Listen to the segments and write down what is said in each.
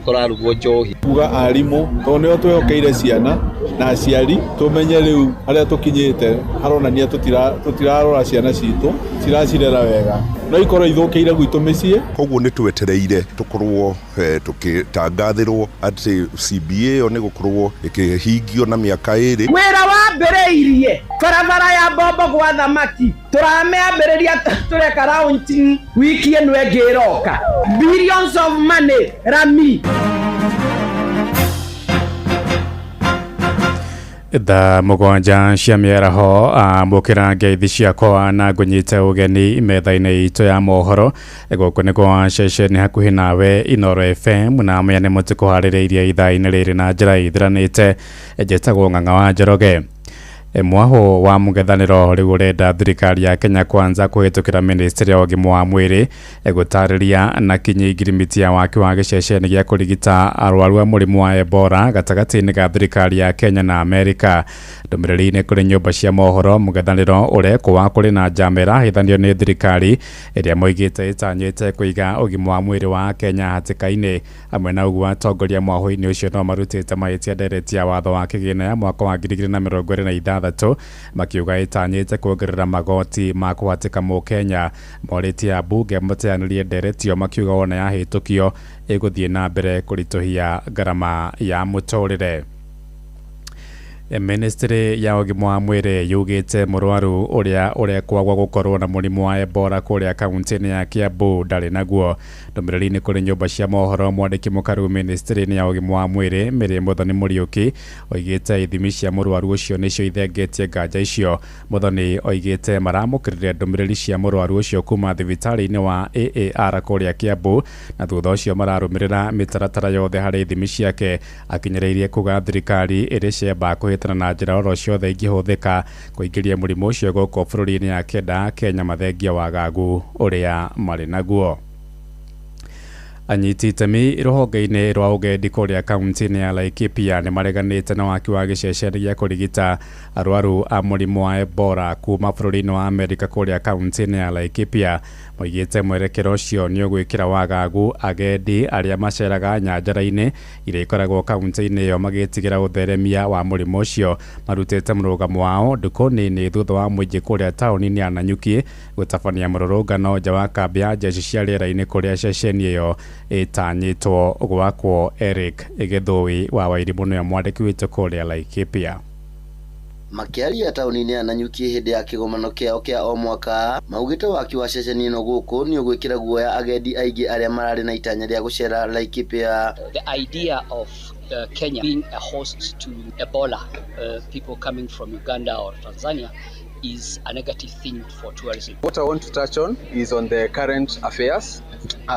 Kũrarugwo njohi. Kuga arimũ tondũ nĩo twĩhokeire ciana na aciari tũmenye rĩu harĩa tũkinyĩte haronania tũtirarora ciana citũ ciracirera wega no ikorwo ithũkĩire gwitũ mĩciĩ. Koguo nĩ twetereire tũkorwo tũkĩtangathĩrwo atĩ CBA ĩyo nĩ gũkorwo ĩkĩhingio na mĩaka 2. Wĩra wambĩrĩirie barabara ya mbombo gwa thamaki tũramĩambĩrĩria tũreka launching wiki ĩno ĩngĩ ĩroka, billions of money rami. Thaa 7 cia mĩaraho, amũkĩra ngeithi ciakwa na ngũnyite ũgeni metha-inĩ itũ ya mohoro. Gũkũ nĩ kwa ceceni hakuhĩ nawe Inoro FM, na maya nĩ mũtũkũharĩrĩirie ithaa-inĩ rĩrĩ na njĩra ithiranĩte. Njĩtagwo Ng'ang'a wa Njoroge. Mwaho wa mũng'ethanĩro rĩu ũrenda thirikari ya Kenya Kwanza kũhĩtũkĩra ministry ya ũgima wa mwĩrĩ gũtarĩria na kinyi ngirimiti ya waki wa gĩceceni gĩa kũrigita arwaru a mũrimũ wa Ebola gatagatĩ-inĩ ga thirikari ya Kenya na Amerika. Ndũmĩrĩri-inĩ kũrĩ nyũmba cia mohoro, mũng'ethanĩro ũrekwo wa kũrĩ na njama ĩrahĩthanio nĩ thirikari ĩrĩa moigĩte ĩtanyĩte kũiga ũgima wa mwĩrĩ wa Kenya hatĩka-inĩ. Hamwe na ũguo, atongoria mwahũ-inĩ ũcio no marutĩte mahĩtia ndereti ya watho wa kĩgĩna ya mwaka wa 2026, makiuga ĩtanyĩte kuongerera magoti ma kũhatĩka mũkenya. Morĩtie ambunge mateanĩrie ndereti ĩyo, makiuga wona yahĩtũkio ĩgũthiĩ na mbere kũritũhia ngarama ya mũtũrĩre. Ministry ya ũgima wa mwĩrĩ yugĩte mũrwaru ũrĩa ũrekwagwo gũkorwo na mũrimũ wa Ebola kũrĩa kaunti-inĩ ya Kiambu ndarĩ naguo. Ndũmĩrĩri-inĩ kũrĩ nyũmba cia mohoro, mwandĩki mũkaru ministry-inĩ ya ũgima wa mwĩrĩ Mary Muthoni Mũriũki oigĩte ithimi cia mũrwaru ũcio nĩcio ithengetie nganja icio. Muthoni oigĩte maramũkĩrire ndũmĩrĩri cia mũrwaru ũcio kuma thibitarĩ-inĩ wa AAR kũrĩa Kiambu, na thutha ũcio mararũmĩrĩra mĩtaratara yothe harĩ ithimi ciake. Akinyĩrĩirie kuga thirikari ĩrĩ cemba kũhĩtana na njĩra oro ciothe ingĩhũthĩka kũingĩria mũrimũ ũcio gũkũ bũrũri-inĩ, akĩenda Kenya mathengie wagagu ũrĩa marĩ naguo. Anyiti itemi rũhonge-inĩ rwa ũgendi kũrĩa kaunti-inĩ ya Laikipia nĩ mareganĩte na waki wa gĩceceni gĩa kũrigita arwaru a mũrimũ wa Ebola kuma bũrũri-inĩ wa Amerika kũrĩa kaunti-inĩ ya Laikipia. Moigĩte mwerekera ũcio nĩ ũgwĩkĩra wagagu agendi arĩa maceraga nyanjara-inĩ iria ikoragwo kaunti-inĩ ĩyo, magĩtigĩra ũtheremia wa mũrimũ ũcio. Marutĩte mũrũgamo wao ndukũ nini thutha wa mũingĩ kũrĩa taũni-inĩ ya Nanyuki gũtabania mũrũrũngano nja wa kambĩ ya jeshi cia rĩera-inĩ kũrĩa ceceni ĩyo ĩtanyĩtwo gwakwo. Eric Gĩthũi wa Wairimũ nĩwe mwandĩki witũ kũrĩa Laikipia. Makĩaria taũni-inĩ ya Nanyuki hĩndĩ ya kĩgomano kĩao kĩa o mwaka, maugĩte waki wa ceceni ĩno gũkũ nĩ ũgwĩkĩra guoya agendi aingĩ arĩa mararĩ na itanya rĩa gũcera Laikipia. The idea of Kenya being a host to Ebola, people coming from Uganda or Tanzania, is a negative thing for tourism. What I want to touch on is on the current affairs,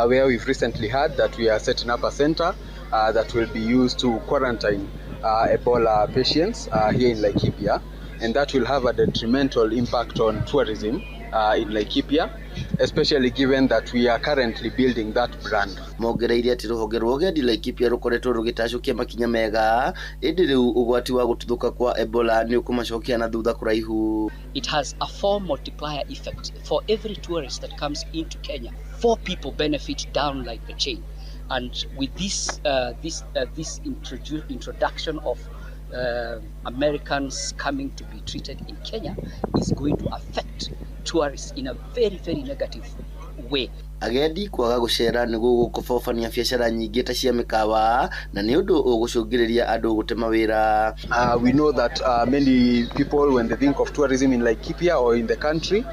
where we've recently heard that we are setting up a center that will be used to quarantine Ebola patients here in Laikipia, and that will have a detrimental impact on tourism in Laikipia, especially given that we are currently building that brand. Mongereire atĩ rũhonge rwa ũgendi Laikipia rũkoretwo rũgĩtacũkia makinya mega, ĩndĩ rĩu ũgwati wa gũtuthũka kwa Ebola nĩ ũkũmacokia na thutha kũraihu. It has a four multiplier effect. For every tourist that comes into Kenya, four people benefit down like the chain. And with this introduction of Americans coming to be treated in Kenya is going to affect tourists in a very, very negative way. Agendi kwaga gũcera nĩ gũgũkobobania biacara nyingĩ ta cia mĩkawa, na nĩ ũndũ ũgũcũngĩrĩria andũ gũte mawĩra. We know that many people, when they think of tourism in Laikipia or in the country,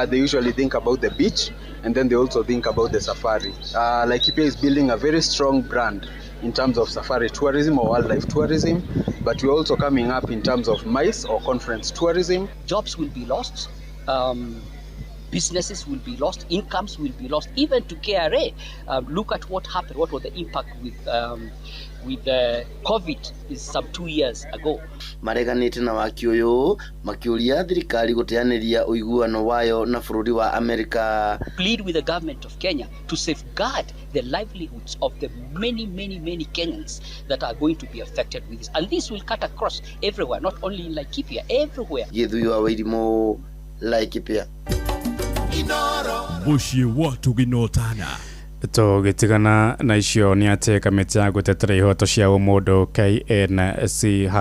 they usually think about the beach and then they also think about the safari. Laikipia is building a very strong brand in terms of safari tourism or wildlife tourism, but we're also coming up in terms of MICE or conference tourism. Jobs will be lost. Businesses will be lost, incomes will be lost, even to KRA. Look at what happened, what was the impact with COVID is some 2 years ago. Mareganĩte na waki ũyũ makĩũria thirikari gũteanĩria ũiguano wayo na bũrũri wa Amerika. Plead with the government of Kenya to safeguard the livelihoods of the many, many, many Kenyans that are going to be affected with this. And this will cut across everywhere, not only in Laikipia, everywhere. Gĩthui wa Wairimũ, Laikipia. Mũciĩ wa Tũginotana. Tũgĩtigana na icio nĩ atĩ kamĩtĩ ya gũtetera ihoto cia ũmũndũ KNCHR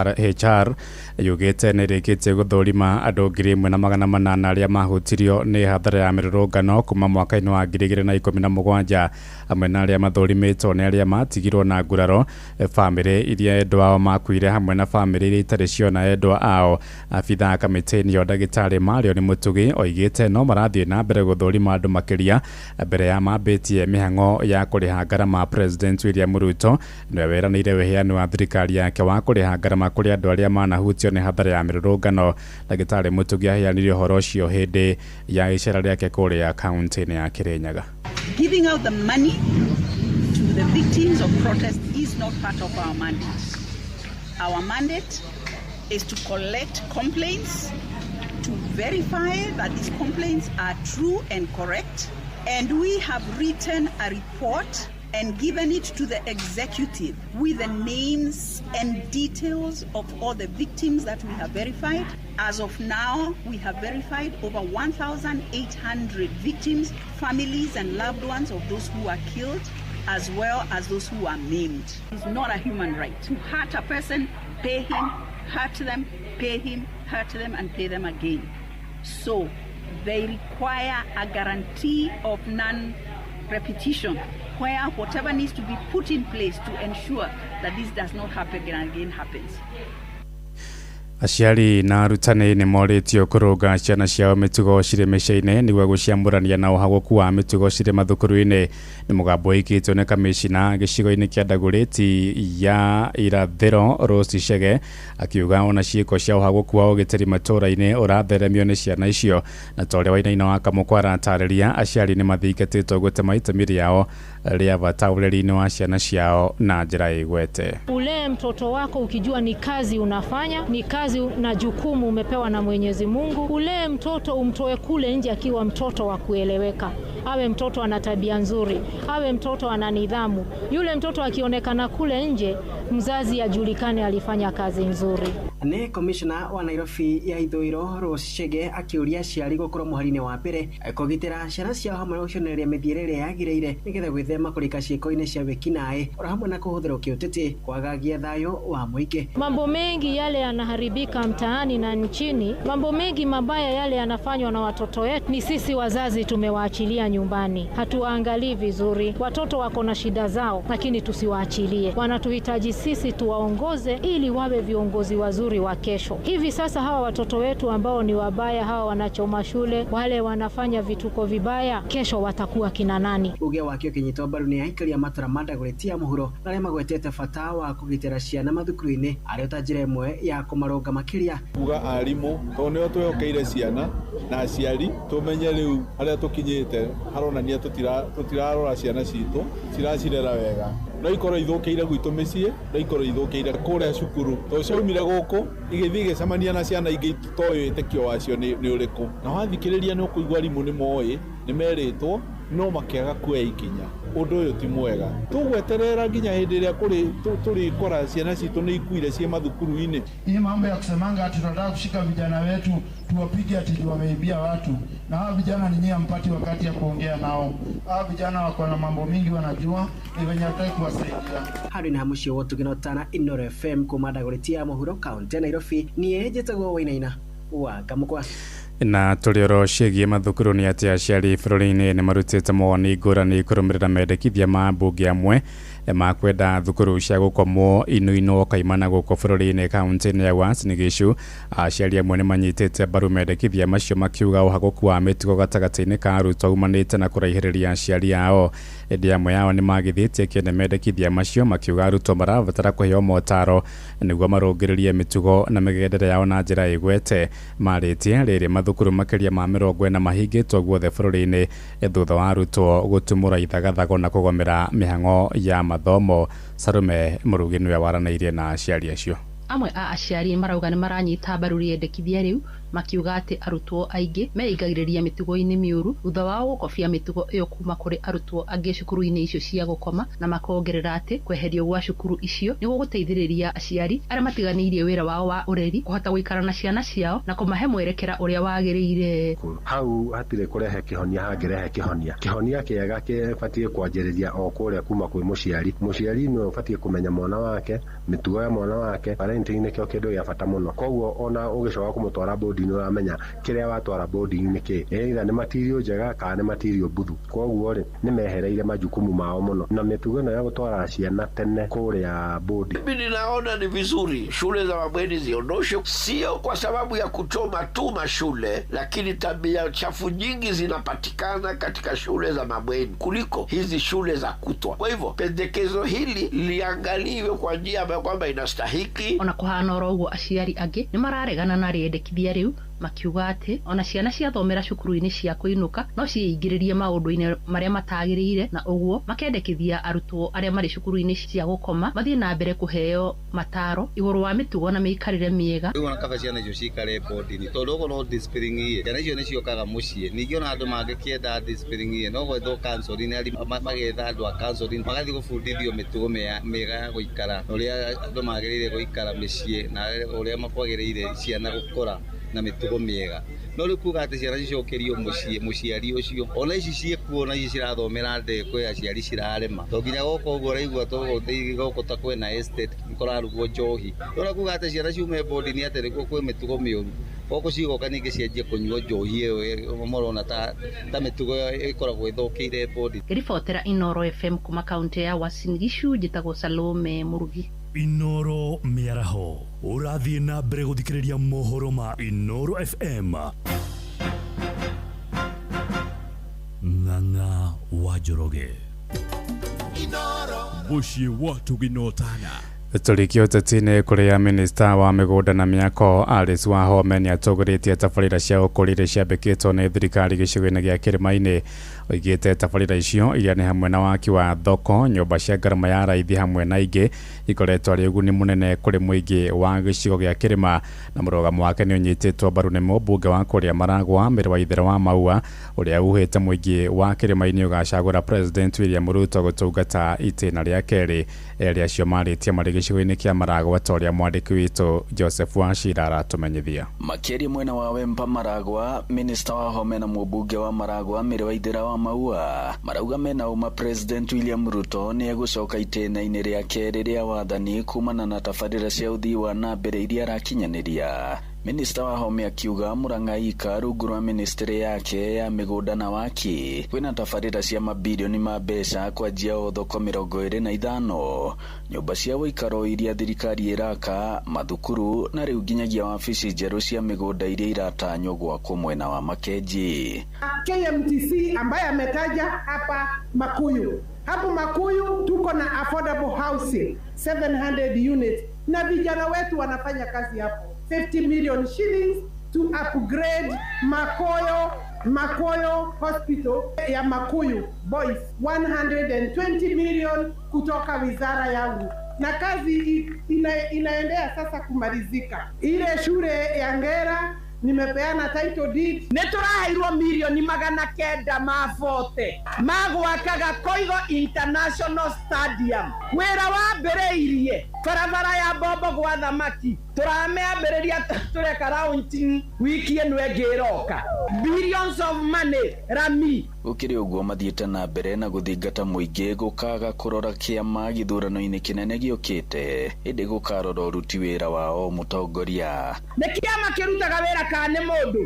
yugĩte nĩ ĩrĩkĩtie gũthũrima andũ 1800 arĩa mahutirio nĩ hathara ya mĩrũrũngano kuma mwaka-inĩ wa 2017 hamwe na arĩa mathũrimĩtwo nĩ arĩa matigirwo na nguraro, bamĩrĩ iria endwa ao makuire hamwe na bamĩrĩ iria itarĩ ciona endwa ao. Abithaa kamĩtĩ-inĩ ĩyo ndagĩtarĩ Mario nĩ Mũtugi oigĩte no marathiĩ na mbere gũthũrima andũ makĩria mbere ya mambĩtie mĩhang'o ya kũrĩha ngarama. President William Ruto nĩwe weranĩire wĩheani wa thirikari yake wa kũrĩha ngarama kũrĩ andũ arĩa manahutio nĩ hathara ya mĩrũrũngano. Ndagĩtarĩ Mũtugi aheanire ũhoro ũcio hĩndĩ ya icera rĩake kũrĩa kaunti-inĩ ya Kirinyaga. Giving out the money to the victims of protest is not part of our mandate. Our mandate is to collect complaints, to verify that these complaints are true and correct, and we have written a report and given it to the executive with the names and details of all the victims that we have verified. As of now, we have verified over 1,800 victims, families and loved ones of those who are killed, as well as those who are maimed. It's not a human right to hurt a person, pay him, hurt them, pay him, hurt them, and pay them again. So they require a guarantee of non-repetition, where whatever needs to be put in place to ensure that this does not happen again happens. Aciari na arutani nĩ morĩtio kũrũnga ciana ciao mĩtugo cirĩ mĩciĩ-inĩ nĩguo gũciamũrania na ũhagũku wa mĩtugo cirĩ mathukuru-inĩ. Nĩ mũgambo ũikĩtio nĩ kamĩcina gĩcigo-inĩ kĩa Dagoretti ya Irathĩro Rose Chege akiuga ona ciĩko cia ũhagũku wa ũgitĩri matũũra-inĩ ũratheremio nĩ ciana icio. Na ta ũrĩa Wainaina wa Kamũkwa aratarĩria, aciari nĩ mathingatĩtwo gũtema itemi rĩao rĩa bata ũreri-inĩ wa ciana ciao na njĩra ĩgwete. Ulee mtoto wako ukijua ni kazi unafanya, ni kazi na jukumu umepewa na Mwenyezi Mungu. Ulee mtoto, umtoe kule nje akiwa mtoto wa kueleweka, awe mtoto ana tabia nzuri, awe mtoto ana nidhamu. Yule mtoto akionekana kule nje, mzazi ajulikane alifanya kazi nzuri. Nĩ commissioner wa Nairobi ya Ithũĩro Rose Chege akĩũria aciari gũkorwo mũhari-inĩ wa mbere kũgitĩra ciana ciao hamwe na gũcionereria mĩthiĩre ĩrĩa yagĩrĩire nĩgetha gwĩthema kũrika ciĩko-inĩ cia wĩkinaĩ oro hamwe na kũhũthĩrwo kĩũteti kwagagia thayũ wa mũingĩ. Mambo mengi yale yanaharibika mtaani na nchini, mambo mengi mabaya yale yanafanywa na watoto wetu, ni sisi wazazi tumewaachilia nyumbani, hatuwaangalii vizuri. Watoto wako na shida zao, lakini tusiwaachilie. Wanatuhitaji sisi tuwaongoze ili wawe viongozi wazuri wa kesho. Hivi sasa hawa watoto wetu ambao ni wabaya, hawa wanachoma shule, wale wanafanya vituko vibaya, kesho watakuwa kina nani? Uge wakio kinyitwo mbaru nĩ aikari a matũra ma Dagoretti ya mũhuro arĩa magwetete bata wa kũgitĩra ciana mathukuru-inĩ arĩ ta njĩra ĩmwe ya kũmarũnga makĩria. Kuga arimũ tondũ nĩo twehokeire ciana na aciari tũmenye rĩu harĩa tũkinyĩte haronania tũtirarora ciana citũ ciracirera wega. No ikorwo ithũkĩire gwitũ mĩciĩ, no ikorwo ithũkĩire kũrĩa cukuru tondũ ciaumire gũkũ igĩthiĩ igĩcemania na ciana ingĩ itoĩ wĩtĩkio wacio nĩ ũrĩkũ. Na wathikĩrĩria nĩ ũkũigua arimũ nĩ moĩ, nĩ merĩtwo no makĩaga kuoya ikinya. Ũndũ ũyũ ti mwega. Tũgweterera nginya hĩndĩ ĩrĩa tũrĩkora ciana citũ nĩ ikuire ciĩ mathukuru-inĩ. Hii mambo ya kusemanga ati tunataka kushika vijana wetu tuwapige ati wameibia watu, na hawa vijana ni nyie hampati wakati ya kuongea nao. Hawa vijana wako na mambo mingi wanajua, ni venye hatutaki kuwasaidia. Handũ-inĩ ha mũciĩ wa Ũtugĩ na Ũtana, Inooro FM kuma Dagoretti ya mũhuro kaunti ya Nairobi, niĩ njĩtagwo Wainaina wa Kamũkwa. Na tũrĩ oro ciĩgiĩ mathukuru nĩ atĩ aciari bũrũri-inĩ nĩ marutĩte mawoni ngũrani kũrũmĩrĩra mendekithia ma mbunge amwe ma kwenda thukuru cia gũkomwo inuinwo kaimana gũkũ bũrũri-inĩ. Kaunti-inĩ ya Uasin Gishu aciari amwe nĩ manyitĩte mbaru mendekithia macio makiuga ũhagũku wa mĩtugo gatagatĩ-inĩ ka arutwo umanĩte na kũraihĩrĩria aciari ao. Ĩndĩ amwe ao nĩ magithĩtie kĩene mendekithia macio makiuga arutwo marabatara kũheo motaro nĩguo marũngĩrĩrie mĩtugo na mĩgendere yao na njĩra ĩgwete. Marĩtie rĩrĩ mathukuru makĩria ma 40 mahingĩtwo guothe bũrũri-inĩ thutha wa arutwo gũtumũra ithagathago na kũgomera mĩhang'o ya mathomo. Sarume Mũrugi nĩwe waranĩirie na aciari acio. Amwe a aciari marauga nĩ maranyita mbaru rĩendekithia rĩu Makiuga atĩ arutwo aingĩ meingagĩrĩria mĩtugo-inĩ mĩũru thutha wao gũkobia mĩtugo ĩyo kuma kũrĩ arutwo angĩ cukuru-inĩ icio cia gũkoma, na makongerera atĩ kweherio gwa cukuru icio nĩ gũgũteithĩrĩria aciari arĩa matiganĩirie wĩra wao wa ũreri kũhota gũikara na ciana ciao na kũmahe mwerekera ũrĩa wagĩrĩire. Hau hatirĩ kũrehe kĩhonia, hangĩrehe kĩhonia. Kĩhonia kĩega kĩbatiĩ kwanjĩrĩria o kũrĩa kuma kwĩ mũciari. Mũciari nĩwe ũbatiĩ kũmenya mwana wake, mĩtugo ya mwana wake. Parenting nĩkĩo kĩndũ gĩa bata mũno. Koguo ona ũgĩcoka kũmũtwara boarding ũramenya kĩrĩa watwara boarding nĩ kĩ, either nĩ material njega kana nĩ material mbuthu. Koguo rĩ, nĩ mehereire majukumu mao mũno na mĩtugo ĩno ya gũtwara ciana tene kũrĩa boarding. Mimi ninaona ni vizuri shule za mabweni ziondoshwe, sio kwa sababu ya kuchoma tu mashule, lakini tabia chafu nyingi zinapatikana katika shule za mabweni kuliko hizi shule za kutwa. Kwa hivyo pendekezo hili liangaliwe kwa njia ambayo kwamba inastahiki. Ona kuhana oro ũguo, aciari angĩ nĩ mararegana na rĩendekithia rĩu, makiuga atĩ ona ciana ciathomera cukuru-inĩ cia kũinũka no ciĩingĩrĩrie maũndũ-inĩ marĩa matagĩrĩire, na ũguo makendekithia arutwo arĩa marĩ cukuru-inĩ cia gũkoma mathiĩ na mbere kũheo mataro igũrũ wa mĩtugo na mĩikarĩre mĩega. Rĩu ona kaba ciana icio cikare boarding, tondũ okorwo discipline ĩ, ciana icio nĩciũkaga mũciĩ. Ningĩ ona andũ mangĩkĩenda discipline ĩ, no gwethwo counseling, magetha andũ a counseling magathiĩ gũbundithio mĩtugo mĩega ya gũikara, ũrĩa andũ magĩrĩire gũikara mĩciĩ na ũrĩa makwagĩrĩire ciana gũkũra na mĩtugo mĩega. No rĩu kuga atĩ ciana cicokerio mũciĩ, mũciari ũcio ona ici ciĩkuo, ona ici cirathomera ndekwe aciari cirarema, to nginya gũka ũguo ũraigua gũkũ ta kwĩna estate kũrarugwo njohi. Ona kuga atĩ ciana ciume boarding atĩ nĩkuo kwĩ mĩtugo mĩũru, gũkũ cigoka ningĩ cianjie kũnyua njohi ĩyo marona ta mĩtugo ĩkoragwo ĩthũkĩire boarding. Ngĩribotera Inoro FM kuma kaunti ya Uasin Gishu, njĩtagwo Salome Murugi. Inoro mĩaraho ũrathiĩ na mbere gũthikĩrĩria mohoro ma Inoro FM. Ng'ang'a wa Njoroge, mũciĩ wa tũginotana. Tũrĩkie ũteti-inĩ kũrĩa minista wa mĩgũnda na mĩako Alice Wahome nĩatongoretie tabarĩra cia ũkũria iria ciambĩkĩtwo nĩ thirikari gĩcigo-inĩ gĩa Kĩrĩma-inĩ. Oigĩte tabarĩra icio iria nĩ hamwe na waki wa thoko, nyũmba cia ngarama ya raithi hamwe na ingĩ ikoretwo arĩ ũguni mũnene kũrĩ mũingĩ wa gĩcigo gĩa Kĩrĩma, na mũrũgamo wake nĩ ũnyitĩtwo mbaru nĩ mũmbunge wa kũrĩa Maragwa Mĩrĩ wa Ithera wa Maua, ũrĩa uhĩte mũingĩ wa Kĩrĩma-inĩ ũgacagũra President William Ruto gũtungata itĩna rĩa kerĩ. Erĩ acio marĩtie marĩ gĩcigo-inĩ kĩa Maragwa ta ũrĩa mwandĩki witũ Joseph Wachira aratũmenyithia. Makĩria mwena wa Wempa Maragwa, minista wa Home na mũmbunge wa Maragwa Mĩrĩ wa Ithera wa Maua marauga mena ũma President William Ruto nĩ egũcoka itĩna-inĩ rĩa kerĩ rĩa wathani kumana na tabarĩra cia ũthii wa na mbere iria arakinyanĩria. Minista wa Home akiuga Murang'a rungu rwa ministry yake ya mĩgũnda na waki kwĩna tabarĩra cia mabilioni ma mbeca kwanjia o thoko 25, nyũmba cia ũikaro iria thirikari ĩraka, mathukuru na rĩu nginyagia wabici njerũ cia mĩgũnda iria iratanywo gwakwo mwena wa Makenji. KMTC ambaye ametaja hapa Makuyu. Hapo Makuyu tuko na affordable housing 700 units na vijana wetu wanafanya kazi hapo. 50 million shillings to upgrade Makoyo Hospital ya Makuyu Boys, 120 million kutoka wizara yangu, na kazi inaendea sasa kumalizika. Ile shule ya Ngera nimepeana title deed. Nĩtũraheirwo mirioni 940 magwakaga Koigo International Stadium. Wĩra wambĩrĩirie barabara ya Bombo gwa Thamaki, tũramĩambĩrĩria tũreka launching wiki ĩno ĩngĩ ĩroka. Billions of money rami. Gũkĩrĩ ũguo mathiĩte na mbere na gũthingata mũingĩ gũkaga kũrora kĩama gĩthurano-inĩ kĩnene gĩũkĩte, ĩndĩ gũkarora ũruti wĩra wao mũtongoria. Nĩ kĩama kĩrutaga wĩra kana nĩ mũndũ?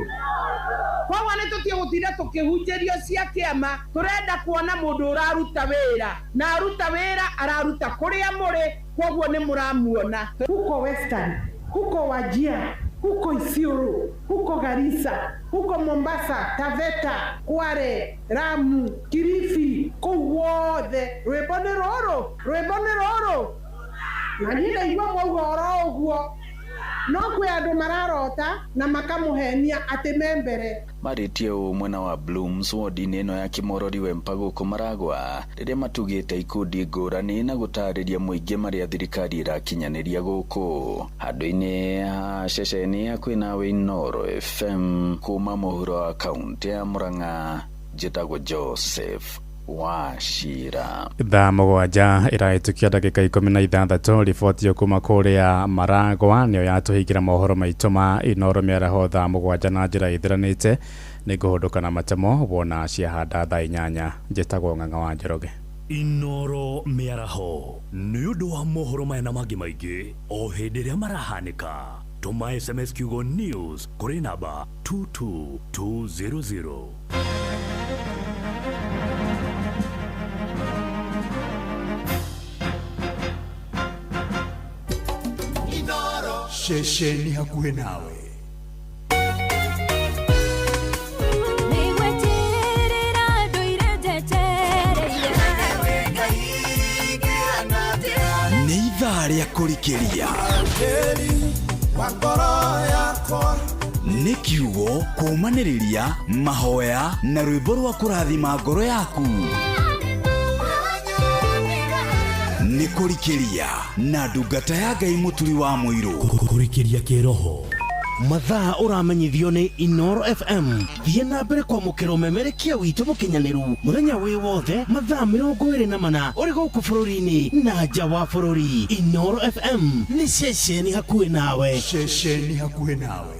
Koguo nĩ tũtige gũtinda tũkĩhunjĩrio cia kĩama, tũrenda kuona mũndũ ũraruta wĩra, na aruta wĩra araruta kũrĩa mũrĩ, koguo nĩ mũramuona. Huko Western, huko Wajir, huko Isiolo, huko Garissa, huko Mombasa, Taveta, Kware, Lamu, Kilifi, kũu wothe. Rwĩmbo nĩ rũrũ, rwĩmbo nĩ rũrũ. Na niĩ ndaigua mwauga oro ũguo. No kwĩ andũ mararota na makamũhenia atĩ me mbere. Marĩtie ũũ mwena wa Blooms wodi-inĩ ĩno ya Kimorori Wempa gũkũ Maragwa rĩrĩa matugĩte ikundi ngũrani na gũtarĩria mũingĩ marĩa thirikari ĩrakinyanĩria gũkũ handũ-inĩ ha ceceni hakuhĩ nawe Inooro FM kuma mũhuro wa kaunti ya Murang'a njĩtagwo Joseph Wachira. Thaa 7 ĩrahĩtũkia ndagĩka 16 riboti ĩyo kuma kũrĩa Maragwa nĩyo yatũhingĩra mohoro maitũ ma Inooro mĩaraho thaa 7 na njĩra ĩthiranĩte. Nĩngũhũndũka na matemo wona ciahanda thaa 8. Njĩtagwo Ng'ang'a wa Njoroge. Inooro mĩaraho nĩ ũndũ wa mohoro maya na mangĩ maingĩ o hĩndĩ ĩrĩa marahanĩka. Tũma SMS kiugo news kũrĩ namba 22200. Ceceni hakuhĩ nawe. Nĩ ithaa rĩa kũrikĩria. Nĩ kiugo kũũmanĩrĩria mahoya na rwĩmbo rwa kũrathima ngoro yaku. Nĩ kũrikĩria na ndungata ya Ngai Mũturi wa Mũirũ. Kũrikĩria kĩroho. Mathaa ũramenyithio nĩ Inooro FM. Thiĩ na mbere kwamũkĩra ũmemerekia witũ mũkinyanĩru mũthenya wĩ wothe mathaa 24 ũrĩ gũkũ bũrũri-inĩ na nja wa bũrũri. Inooro FM nĩ ceceni hakuhĩ nawe. Ceceni hakuhĩ nawe.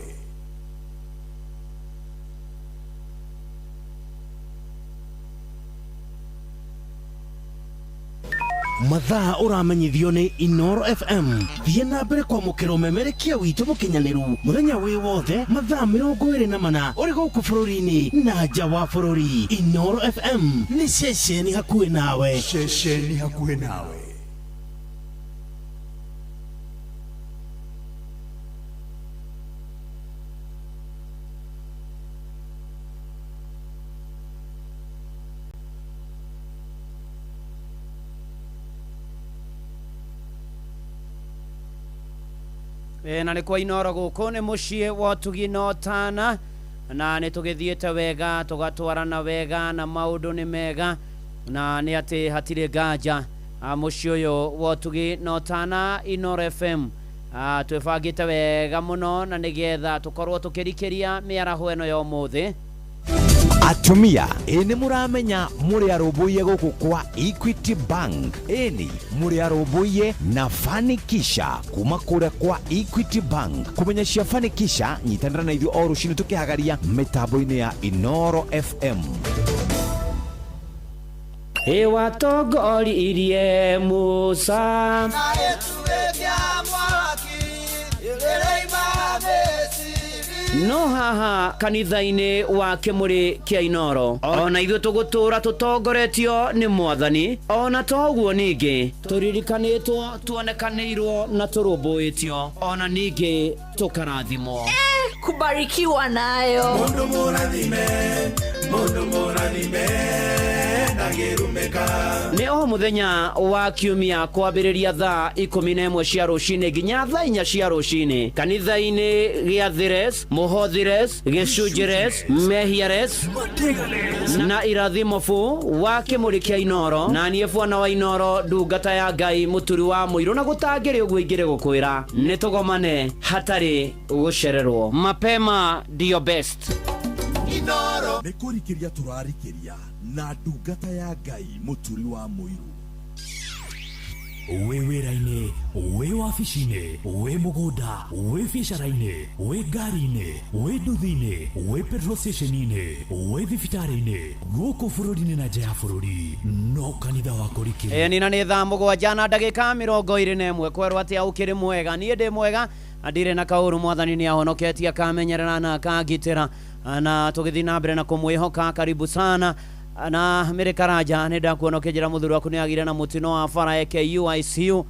Mathaa ũramenyithio nĩ Inooro FM. Thiĩ na mbere kwamũkĩra ũmemerekia witũ mũkinyanĩru mũthenya wĩ wothe mathaa 24 ũrĩ gũkũ bũrũri-inĩ na nja wa bũrũri. Inooro FM nĩ ceceni hakuhĩ nawe. Ceceni hakuhĩ nawe. Na nĩ kwa Inooro gũkũ nĩ mũciĩ wa ũtugi na ũtana na nĩ tũgĩthiĩte wega tũgatwarana wega na maũndũ nĩ mega na nĩ atĩ hatirĩ nganja mũciĩ ũyũ wa ũtugi na ũtana Inooro FM twĩbangĩte wega mũno na nĩgetha tũkorwo tũkĩrikĩria mĩaraho ĩno ya ũmũthĩ. Atumia ĩ nĩ mũramenya mũrĩ arũmbũiye gũkũ kwa Equity Bank. Ĩni mũrĩ arũmbũiye na Fanikisha kuma kũrĩa kwa Equity Bank. Kũmenya cia Fanikisha nyitanĩra na ithuĩ o rũcinĩ tũkĩhagaria mĩtambo-inĩ ya Inooro FM. Ĩwatongoririe Musa no haha kanitha-inĩ wa kĩmũrĩ kĩa Inooro ona ithuĩ tũgũtũra tũtongoretio nĩ Mwathani ona to ũguo ningĩ tũririkanĩtwo tuonekanĩirwo na tũrũmbũĩtio ona ningĩ tũkarathimwo. Kubarikiwa nayo. Mundu mũrathime, mundu mũrathime ndangĩrumĩka. Nĩ o mũthenya wa kiumia kwambĩrĩria thaa 11 cia rũcinĩ nginya thaa 4 cia rũcinĩ kanitha-inĩ gĩa Thires, Mũhothires, Gĩcunjĩres, Mehiares na Irathimo fu wa kĩmũrĩ kĩa Inooro na niĩ bwana wa Inooro ndungata ya Ngai Mũturi wa Mũirũ na gũtangĩrĩ ũguo ingĩrĩ gũkwĩra nĩ tũgomane hatarĩ gũcererwo. Mapema ndio best. Inooro nĩ kũrikĩria tũrarikĩria na ndungata ya Ngai Mũturi wa Mũirũ. Wĩ wĩra-inĩ, wĩ wabici-inĩ, wĩ mũgũnda, wĩ biacara-inĩ, wĩ ngari-inĩ, wĩ nduthi-inĩ, wĩ petrol station-inĩ, wĩ thibitarĩ-inĩ, gũkũ bũrũri-inĩ na nja ya bũrũri, no kanitha wa kũrikĩria. Ĩni na nĩ thaa 7 na ndagĩka 21 kwerwo atĩ ũkĩrĩ mwega niĩ ndĩ mwega ndirĩ na kaũru Mwathani nĩ ahonoketie akamenyerera na akangitĩra na tũgĩthiĩ na mbere na kũmwĩhoka. Karibu sana na Mary Karanja nĩ ndakuona ũkĩnjĩra mũthuri waku nĩ agire na mũtino wa bara AKU ICU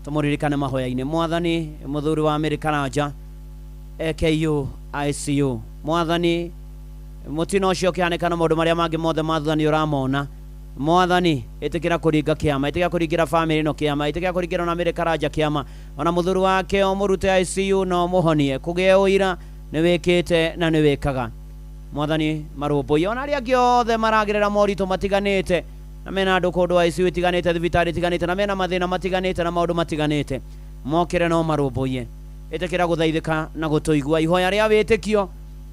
tũmũririkane mahoya-inĩ. Mwathani mũthuri wa Mary Karanja AKU ICU Mwathani mũtino ũcio ũkĩhanĩka na maũndũ marĩa mangĩ mothe ma thutha nĩ ũramona. Mwathani ĩtĩkĩra kũringa kĩama, ĩtĩkĩra kũringĩra famĩlĩ ĩno kĩama, ĩtĩkĩra kũringĩra ona Mary Karanja kĩama, ona mũthuri wake ũmũrute ICU na ũmũhonie kũgĩe ũira nĩ wĩkĩte na nĩ wĩkaga. Mwathani marũmbũiye ona arĩa angĩ othe maragerera moritũ matiganĩte na mena andũ kũndũ ICU itiganĩte, thibitarĩ itiganĩte, na mena mathĩna matiganĩte na maũndũ matiganĩte, mokĩre no marũmbũiye. Ĩtĩkĩra gũthaithĩka na gũtũigua ihoya rĩa wĩtĩkio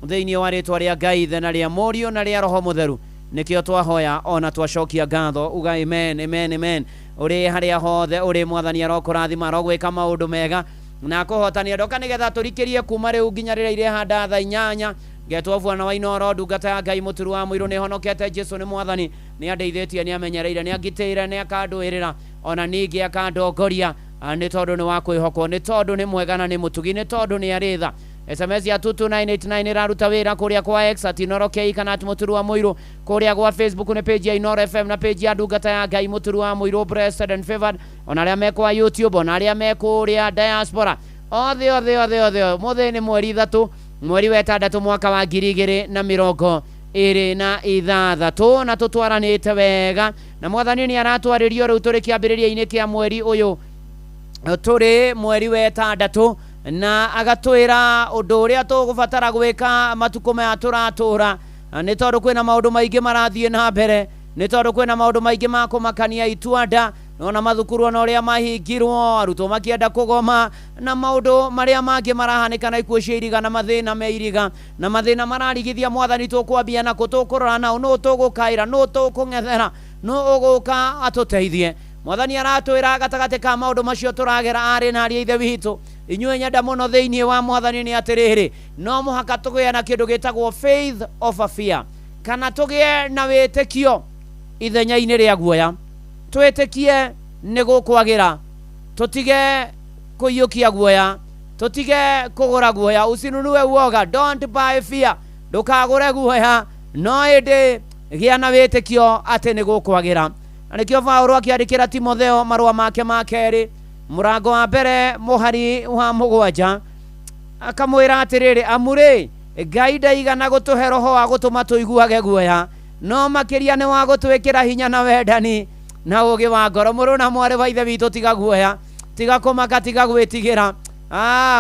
thĩinĩ wa rĩtwa rĩa Ngai Ithe na rĩa Mũriũ na rĩa Roho Mũtheru. Nĩkĩo twahoya ona twacokia ngatho. Uga amen, amen, amen. Ũrĩ harĩa hothe ũrĩ, Mwathani arokũrathima, arogwĩka maũndũ mega na kũhotania. Ndoka nĩgetha tũrikĩrie kuma rĩu nginya rĩrĩa irehanda thaa 8. Ngetwo Bwana wa Inooro, ndungata ya Ngai mũturu wa mũirũ. Nĩhonokete, Jesu nĩ Mwathani, nĩandeithĩtie, nĩamenyereire, nĩangitĩire, nĩakandũĩrĩra, ona ningĩ akandongoria, nĩ tondũ nĩ wa kwĩhokwo, nĩ tondũ nĩ mwega na nĩ mũtugi, nĩ tondũ nĩ arĩ tha. SMS ya 22989 ĩraruta wĩra kũrĩa kwa X at Inooro K kana at mũturu wa mũirũ. Kũrĩa gwa Facebook nĩ page ya Inooro FM na page ya ndungata ya Ngai mũturu wa mũirũ, blessed and favored. Ona arĩa me kwa YouTube, ona arĩa me kũrĩa diaspora, othe othe othe othe. Mũthĩ nĩ mweri 3, mweri wa 6, mwaka wa 2026, na tũtwaranĩte wega na Mwathani nĩ aratwarĩrio. Rĩu tũrĩ kĩambĩrĩria-inĩ kĩa mweri ũyũ, tũrĩ mweri wa 6, na agatwĩra ũndũ ũrĩa tũgũbatara gwĩka matukũ maya tũratũra, nĩ tondũ kwĩna maũndũ maingĩ marathiĩ na mbere, nĩ tondũ kwĩna maũndũ maingĩ ma kũmakania ituanda ona mathukuru ona ũrĩa mahingirwo, arutwo makĩenda kũgoma, na maũndũ marĩa mangĩ marahanĩka, na ikuũ cia iriga na mathĩna me iriga na mathĩna mararigithia. Mwathani, tũkwambia nakũ? Tũkũrora nao? Nũ tũgũkaĩra? Nũ tũkũng'ethera? Nũ ũgũka atũteithie? Mwathani aratwĩra gatagatĩ ka maũndũ macio tũragera, arĩ na ariũ a ithe witũ, inyuĩ nyenda mũno thĩinĩ wa Mwathani, nĩ atĩrĩrĩ, no mũhaka tũgĩe na kĩndũ gĩtagwo faith of a fear, kana tũgĩe na wĩtĩkio ithenya-inĩ rĩa guoya. Twĩtĩkie nĩ gũkwagĩra, tũtige kũiyũkia guoya, tũtige kũgũra guoya. Usinunue uoga, don't buy fear. Ndũkagũre guoya, no ĩndĩ gĩa na wĩtĩkio atĩ nĩ gũkwagĩra. Na nĩkĩo Paũlũ akĩandĩkĩra Timotheo marũa make ma kerĩ, mũrango wa 1, mũhari wa 7, akamwĩra atĩrĩrĩ, amu rĩ, Ngai ndaigana gũtũhe roho wa gũtũma tũiguage guoya, no makĩria nĩ wa gũtwĩkĩra hinya na wendani na ũũgĩ wa ngoro. Mũrũ na mwarĩ wa ithe witũ, tiga guoya, tiga kũmaka, tiga gwĩtigĩra.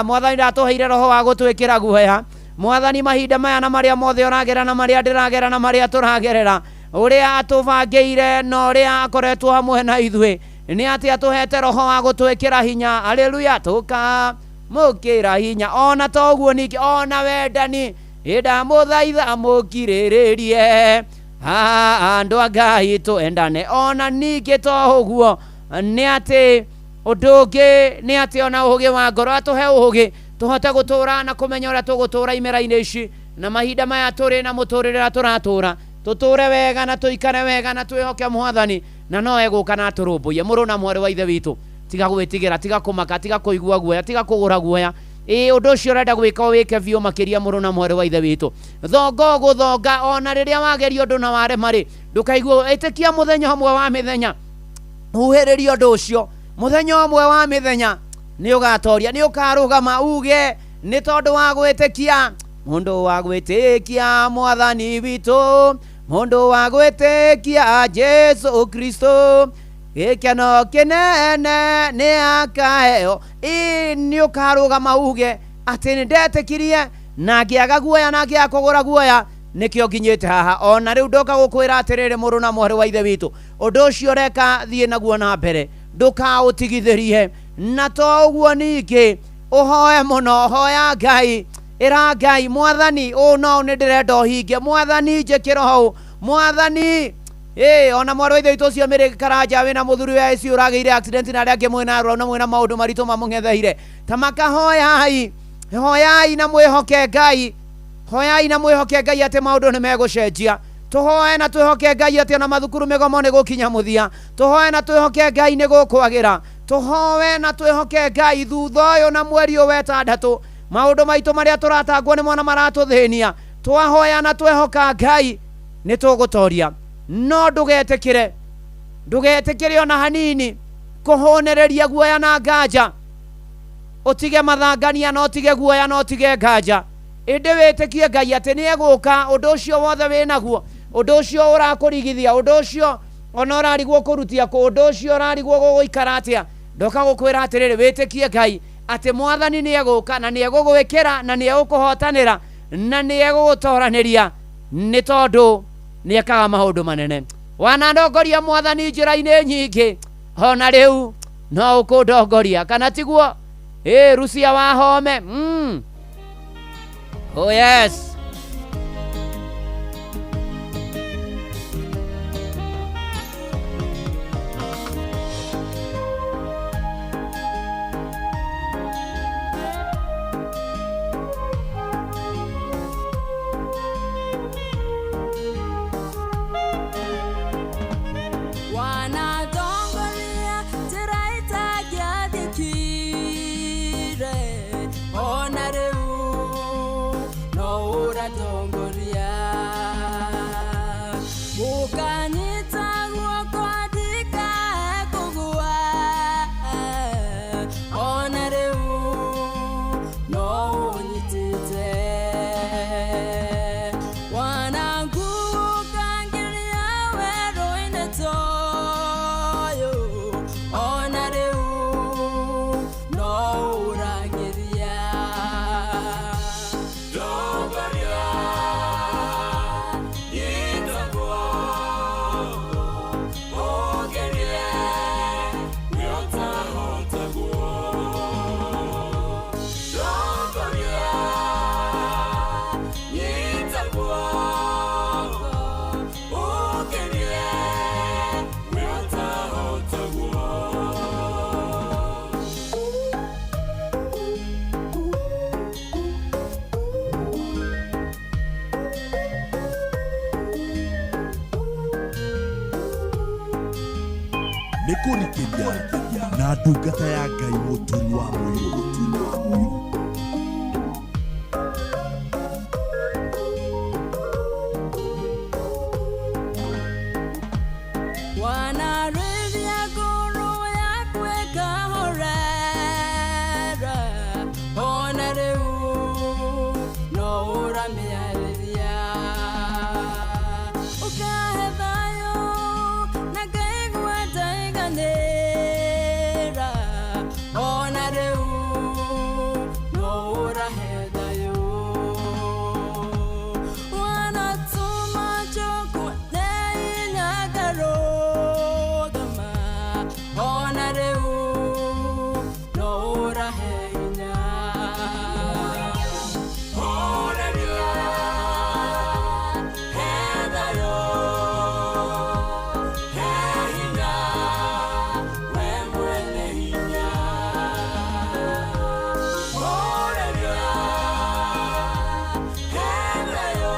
Mwathani ndatũheire roho wa gũtwĩkĩra guoya. Mwathani mahinda maya na marĩa mothe ũragera na marĩa ndĩragera na marĩa tũragerera, ũrĩa atũbangĩire na ũrĩa akoretwo hamwe na ithuĩ, nĩ atĩ atũhete roho wa gũtwĩkĩra hinya. Haleluya, tũkamũkĩra hinya. Ona to ũguo ningĩ, ona wendani, ĩndamũthaitha mũkirĩrĩrie, andũ a Ngai, twendane. Ona ningĩ to ũguo, nĩ atĩ ũndũ ũngĩ nĩ atĩ ona ũũgĩ wa ngoro, atũhe ũũgĩ tũhote gũtũra na kũmenya ũrĩa tũgũtũra imera-inĩ ici na mahinda maya tũrĩ na mũtũrĩre ũrĩa tũratũra, tũtũre wega na tũikare wega na twĩhoke Mwathani, na no egũka na atũrũmbũiye. Mũrũ na mwarĩ wa ithe witũ, tiga gwĩtigĩra, tiga kũmaka, tiga kũigua guoya, tiga kũgũra guoya. Ĩ ũndũ ũcio ũrenda gwĩka ũwĩke biũ makĩria. Mũrũ na mwarĩ wa ithe witũ, thonga ũgũthonga. Ona rĩrĩa wageria ũndũ na warema rĩ, ndũkaigua. Ĩtĩkia mũthenya ũmwe wa mĩthenya, huhĩrĩria ũndũ ũcio, mũthenya ũmwe wa mĩthenya nĩ ũgatoria, nĩ ũkarũgama uge nĩ tondũ wa gwĩtĩkia. Mũndũ wa gwĩtĩkia Mwathani witũ, mũndũ wa gwĩtĩkia Jesu Kristo, gĩkeno kĩnene nĩ akaheo. Ĩ nĩ ũkarũgama uge atĩ nĩ ndetĩkirie na ngĩaga guoya na ngĩaga kũgũra guoya, nĩkĩo nginyĩte haha. Ona rĩu ndoka gũkwĩra atĩrĩrĩ, mũrũ na mwarĩ wa ithe witũ, ũndũ ũcio ũreka, thiĩ naguo na mbere, ndũkaũtigithĩrie. Na to ũguo ningĩ, ũhoe mũno. Hoya Ngai, ĩra Ngai, Mwathani, ũũ no nĩ ndĩrenda ũhinge. Mwathani, njĩkĩra ũũ, Mwathani. Ĩ ona mwarĩ wa ithe witũ ũcio mĩrĩ Karanja wĩna mũthuri wa ICU ũragĩire accident, na arĩa angĩ mwĩna arwaru na mwĩna maũndũ maritũ mamũng'etheire, ta makahoyai, hoyai na mwĩhoke Ngai, hoyai na mwĩhoke Ngai atĩ maũndũ nĩ megũcenjia. Tũhoe na twĩhoke Ngai atĩ ona mathukuru mĩgomo nĩ gũkinya mũthia. Tũhoe na twĩhoke Ngai nĩ gũkwagĩra. Tũhoe na twĩhoke Ngai thutha ũyũ na mweri ũyũ wa 6, maũndũ maitũ marĩa tũratangwo nĩ mwana maratũthĩnia, twahoya na twehoka Ngai nĩ tũgũtoria. No ndũgetĩkĩre, ndũgetĩkĩre ona hanini kũhũnĩrĩria guoya na nganja. Ũtige mathangania na ũtige guoya na ũtige nganja, ĩndĩ wĩtĩkie Ngai atĩ nĩ egũka. Ũndũ ũcio wothe wĩnaguo, ũndũ ũcio ũrakũrigithia, ũndũ ũcio ona ũrarigwo kũrutia kũ, ũndũ ũcio ũrarigwo gũgũikara atĩa, ndoka gũkwĩra atĩrĩrĩ, wĩtĩkie Ngai atĩ Mwathani nĩ egũka na nĩ egũgwĩkĩra na nĩ egũkũhotanĩra na nĩ egũgũtoranĩria. Nĩ tondũ nĩ ekaga maũndũ manene. Wanandongoria mwathani njĩra-inĩ nyingĩ, ona rĩu no ũkũndongoria, kana tiguo? Ĩ Rucia wa Home. Oh yes. Wanadongoria njĩra itangĩathĩkire, ona rĩu no ũratongoria. Ũkanyita guoko ndikae kũgũa, ona rĩu no ũnyitĩte. Wananguũkangiria werũ-inĩ toyũ, ona rĩu no ũrangĩria. Ndongoria, nyita guoko, ũngerie nĩũtahotagwo. Ndongoria, nyita guoko, ũngerie nĩũtahotagwo. Nĩ kũrikĩria na ndungata ya Ngai Mũturi wa Mũirũ. Wanarĩria ngoro yaku ĩkahorera, ona rĩu no ũramĩarĩria. Ũkahe thayũ na ngaigua ndaiganĩra, ona rĩu no ũrahe thayũ. Wanatũma njokwo nĩ hinya ngarũgama, ona rĩu no ũrahe hinya. Horeria, he thayũ, he hinya, we mwene hinya. Horeria, he thayũ,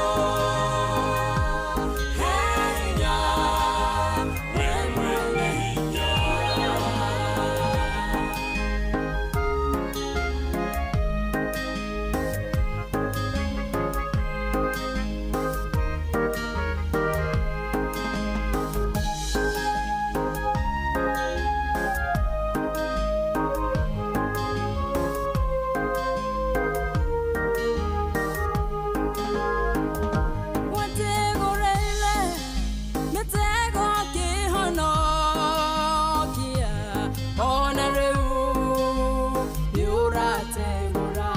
he hinya, we mwene hinya. Wategũrĩire mĩtego kĩhonokia, ona rĩu nĩũrategũra.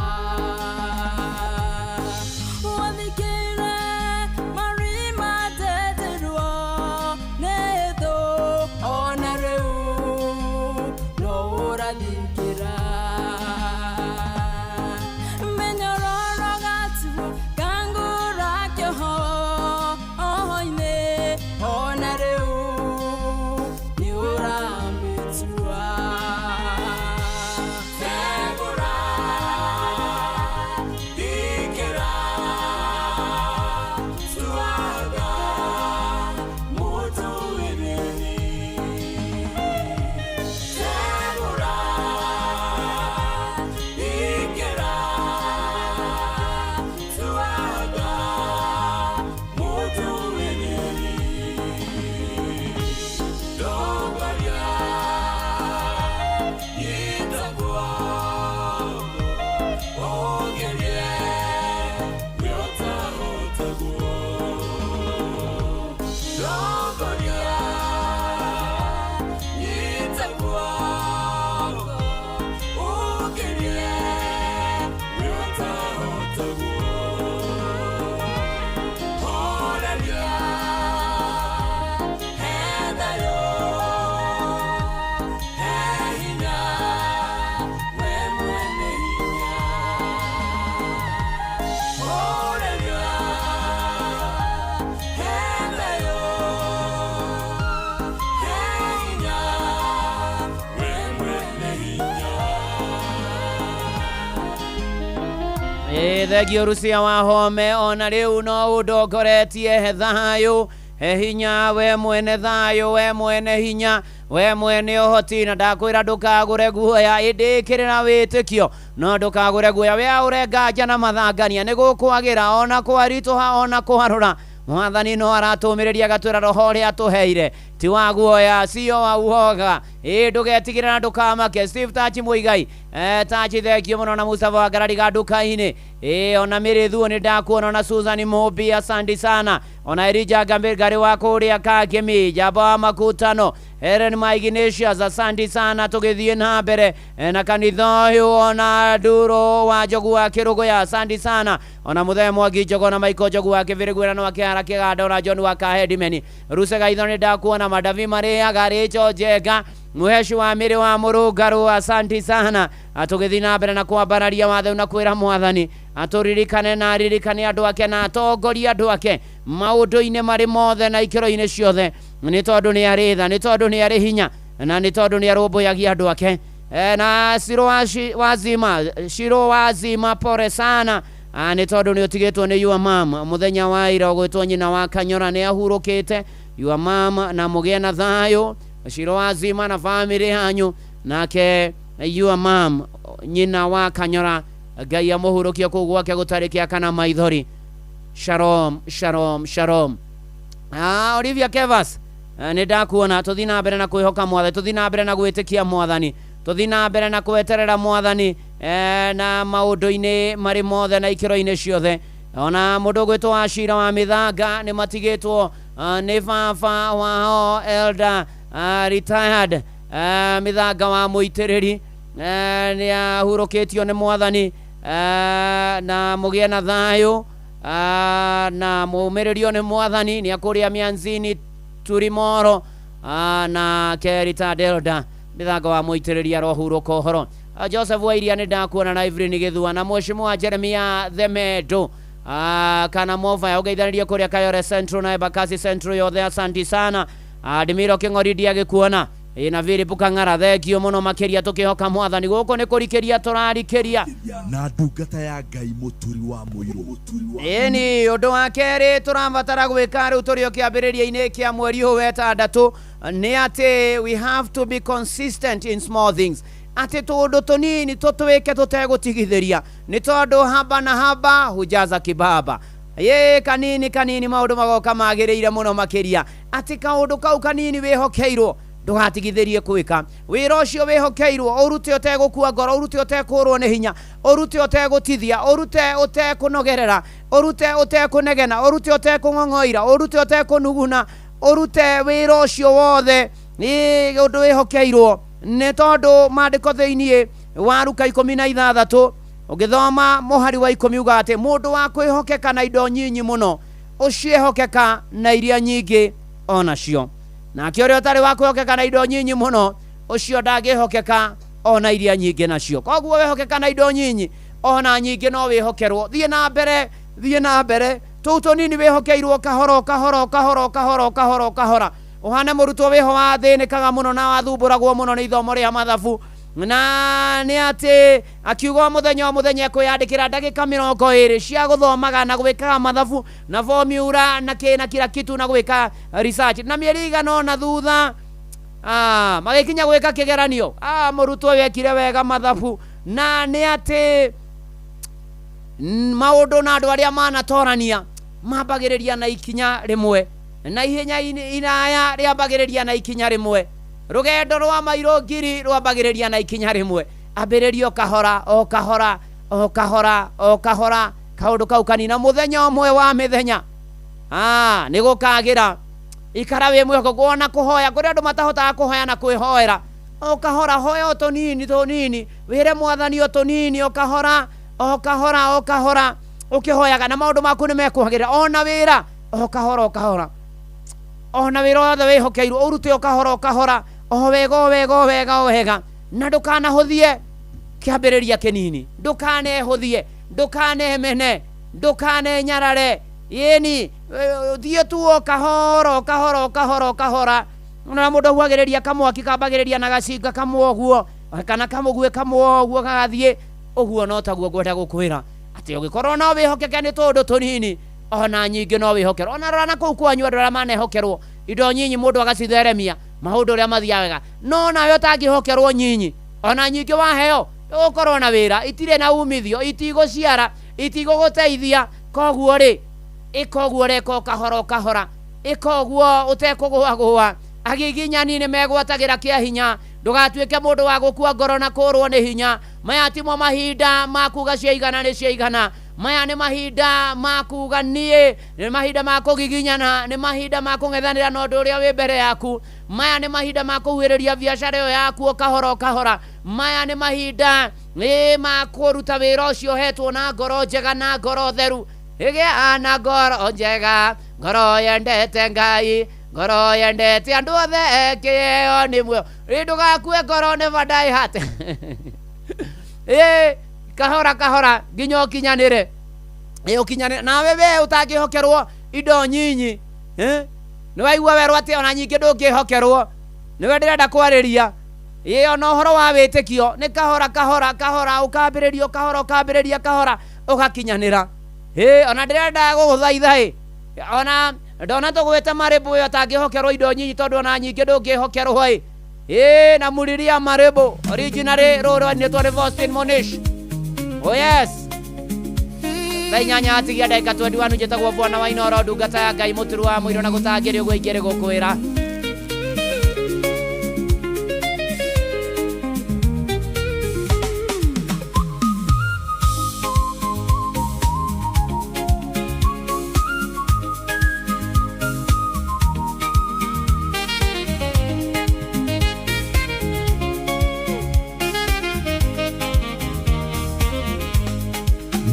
Wathikĩire marima ndeterwo nĩ thũ, ona rĩu no ũrathikĩra. Mĩnyororo gatuo kangũra kĩoho-inĩ, ona rĩu nĩũramĩtua. Tegũra, thikĩra, tuaga mũtũĩrĩri. Tegũra, Ĩ thengio Rucia wa Home, ona rĩu no ũndongoretie. He thayũ, he hinya, we mwene thayũ, we mwene hinya, we mwene ũhoti. Na ndakwĩra ndũkagũre guoya, ĩndĩ ĩkĩrĩra wĩtĩkio, no ndũkagũre guoya. We aũre nganja na mathangania, nĩ gũkwagĩra ona kwaritũha ona kwarũra. Mwathani no aratũmĩrĩria, agatwĩra roho ũrĩa atũheire ti wa guoya, sio wa uoga. Ĩ ndũgetigĩre na ndũkamake. Steve Tachi Muigai, Tachi, thengio mũno. Na Mustafa wa Ngarariga nduka-inĩ, ĩ ona Mĩrĩthuo nĩ ndakuona, ona Susan Mobi, asante sana, ona Elija Ngari wa kũrĩa Kakĩmi, Jamba wa Makutano, Helen Maignatius, asante sana. Tũgĩthiĩ na mbere na kanitha ũyũ, ona Nduro wa Njogu wa Kĩrũgũya, asante sana, ona Mũthee Mwangi Njogo na Michael Njogu wa Kĩbĩrĩgwĩra na wa Kĩhara Kĩganda, ona John wa Kahedimeni Rusega itho nĩ ndakuona. Madavi marĩaga Rĩcho Njenga, Mũheshi wa Mĩrĩ wa Mũrũngarũ, asante sana. Tũgĩthiĩ na mbere na kwambararia watho na kwĩra Mwathani atũririkane na aririkane andũ ake na atongorie andũ ake maũndũ-inĩ marĩ mothe na ikĩro-inĩ ciothe, nĩ tondũ nĩ arĩ tha, nĩ tondũ nĩ arĩ hinya, na nĩ tondũ nĩ arũmbũyagia andũ ake. Na Ciro wazima, Ciro wazima, pole sana. Nĩ tondũ nĩ ũtigĩtwo nĩ your mom mũthenya wa ira, ũgwĩtwo nyina wa Kanyora nĩ ahurũkĩte. Your mom, na mũgĩe na thayũ, Ciro wazima na family yanyu. Nake your mom, nyina wa Kanyora, Ngai amũhurũkie kũu gwake gũtarĩ kĩaka na maithori. Shalom, shalom, shalom. Olivia Kevas, nĩ ndakuona. Tũthiĩ na mbere na kwĩhoka Mwathani, tũthiĩ na mbere na gwĩtĩkia Mwathani, tũthiĩ na mbere na kweterera Mwathani na maũndũ-inĩ marĩ mothe na ikĩro-inĩ ciothe. Ona mũndũ ũgwĩtwo wa Cira wa Mĩthanga nĩ matigĩtwo nĩ baba wao elder retired Mĩthanga wa Mũitĩrĩri, nĩ ahurũkĩtio nĩ Mwathani, na mũgĩe na thayũ na mũmĩrĩrio nĩ Mwathani. Nĩ akũrĩa Mianzini Turimoro, na Kerita Delda Mĩthanga wa Mũitĩrĩri arohurũka ũhoro. Joseph Wairia nĩ ndakuona, na Evelyn Gĩthua, na Mheshimiwa Jeremia Themedo kana Mova ũgeithanĩrie kũrĩa Kayore Central na Embakasi Central yothe, asanti sana. Dimiro Kĩng'ori ndiagĩkuona, ĩ na Philip Kang'ara, thengio mũno makĩria. Tũkĩhoka Mwathani, gũkũ nĩ kũrikĩria tũrarikĩria na ndungata ya Ngai Mũturi wa Mũirũ. Ĩni ũndũ wa kerĩ tũrabatara gwĩka rĩu tũrĩ o kĩambĩrĩria-inĩ kĩa mweri ũyũ wetandatũ nĩ atĩ we have to be consistent in small things, atĩ tũũndũ tũnini tũtwĩke tũtegũtigithĩria, nĩ tondũ haba na haba hujaza kibaba. Ĩ kanini kanini maũndũ magoka magĩrĩire mũno makĩria, atĩ kaũndũ kau kanini wĩhokeirwo ndũgatigithĩrie gwĩka. Wĩra ũcio wĩhokeirwo ũrute ũtegũkua ngoro, ũrute ũtekũrwo nĩ hinya, ũrute ũtegũtithia, ũrute ũtekũnogerera, ũrute ũtekũnegena, ũrute ũtekũng'ong'oira, ũrute ũtekũnuguna, ũrute wĩra ũcio wothe nĩ ũndũ wĩhokeirwo, nĩ tondũ maandĩko thĩiniĩ wa Ruka 16, ũgĩthoma mũhari wa 10, uga atĩ mũndũ wa kwĩhokeka na indo nyinyi mũno, ũcio ehokeka na iria nyingĩ onacio, nake ũrĩa ũtarĩ wa kwĩhokeka na indo nyinyi mũno, ũcio ndangĩhokeka ona iria nyingĩ nacio. Koguo wehokeka na indo nyinyi, ona nyingĩ no wĩhokerwo. Thiĩ na mbere, thiĩ na mbere tũu tũnini wĩhokeirwo, kahora kahora kahora kahora kahora kahora, ũhane mũrutwo wĩho wathĩnĩkaga mũno na wathumbũragwo mũno nĩ ithomo rĩa mathabu, na nĩ atĩ akiuga o mũthenya o mũthenya ekwĩyandĩkĩra ndagĩka 20 cia gũthomaga na gwĩkaga mathabu na formula na kĩ na kila kitu na gwĩka research, na mĩeri igana ũna thutha magĩkinya gwĩka kĩgeranio, mũrutwo ũyũ ekire wega mathabu. Na nĩ atĩ maũndũ na andũ arĩa manatorania mambagĩrĩria na ikinya rĩmwe, na ihenya iraya rĩambagĩrĩria na ikinya rĩmwe, rũgendo rwa mairo 1000 rwambagĩrĩria na ikinya rĩmwe. Ambĩrĩrio kahora o kahora o kahora o kahora, kaũndũ kau kanina, mũthenya ũmwe wa mĩthenya nĩ gũkagĩra. Ikara wĩ mwĩhokeku ona kũhoya, kũrĩ andũ matahotaga kũhoya na kwĩhoera. O kahora, hoya o tũnini tũnini, wĩre Mwathani o tũnini, o kahora o kahora o kahora, ũkĩhoyaga, na maũndũ maku nĩ mekwagĩrĩra. Ona wĩra, o kahora o kahora, ona wĩra wothe wĩhokeirwo ũrute o kahora o kahora, o wega o wega o wega o wega, na ndũkanahũthie kĩambĩrĩria kĩnini, ndũkanehũthie, ndũkanemene, ndũkanenyarare. Ĩni thiĩ tu o kahora o kahora o kahora o kahora. Na mũndũ ahuhagĩrĩria kamwaki kambagĩrĩria na gacinga kamwe ũguo, kana kamũguĩ kamwe ũguo, gagathiĩ ũguo. No taguo ngwenda gũkwĩra atĩ Atĩ ũngĩkorwo no wĩhokeke nĩ tũũndũ tũnini, ona nyingĩ no wĩhokerwo. Ona rora na kũu kwanyu andũ arĩa manehokerwo indo nyinyi mũndũ agacitheremia, maũndũ ũrĩa mathiaga wega. No nawe ũtangĩhokerwo nyinyi, ona nyingĩ waheo, ndũgũkorwo na wĩra, itirĩ na umithio, itigũciara, itigũgũteithia. Koguo rĩ, ĩka ũguo ũreka o kahora o kahora, ĩka ũguo ũtekũgũagũa. Agiginyani nĩ megwatagĩra kĩa hinya. Ndũgatuĩke mũndũ wa gũkua ngoro na kũrwo nĩ hinya. Maya timo mahinda ma kuga ciaigana nĩ ciaigana. Maya nĩ mahinda ma kuga niĩ, nĩ mahinda ma kũgiginyana, nĩ mahinda ma kũng'ethanĩra na ũndũ ũrĩa wĩ mbere yaku. Maya nĩ mahinda ma kũhuhĩrĩria biacara ĩyo yaku o kahora o kahora. Maya nĩ mahinda nĩ ma kũruta wĩra ũcio ũhetwo na ngoro njega na ngoro theru. Ĩgĩa na ngoro njega, ngoro yendete Ngai, ngoro yendete andũ othe, kĩheo nĩ muoyo. Rĩ ndũgakue ngoro, never die heart. Ĩ kahora kahora nginya ũkinyanĩre. Ĩ ũkinyanĩre. Nawe we ũtangĩhokerwo indo nyinyi, nĩ waigua werwo atĩ ona nyingĩ ndũngĩhokerwo. Nĩwe ndĩrenda kwarĩria. Ĩ ona ũhoro wa wĩtĩkio nĩ kahora kahora kahora, ũkambĩrĩria o kahora, ũkambĩrĩria kahora, ũgakinyanĩra. Ĩ ona ndĩrenda gũgũthaitha ĩ, ona ndona tũgwĩte marĩbũ ĩyo ũtangĩhokerwo indo nyinyi, tondũ ona nyingĩ ndũngĩhokerwo ĩ. Ĩ na muriria marĩbũ originally rũrũ rwainĩtwo nĩ Faustin Monish. Oh yes. Thaa inyanya atigia ndagĩka 21, njĩtagwo Bwana wa Inooro, ndungata ya Ngai, mũturu wa mũiro na gũtangĩrĩ ũguo ingĩrĩ gũkwĩra.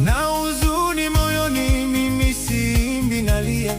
Na huzuni moyoni, mimi siimbi, nalia,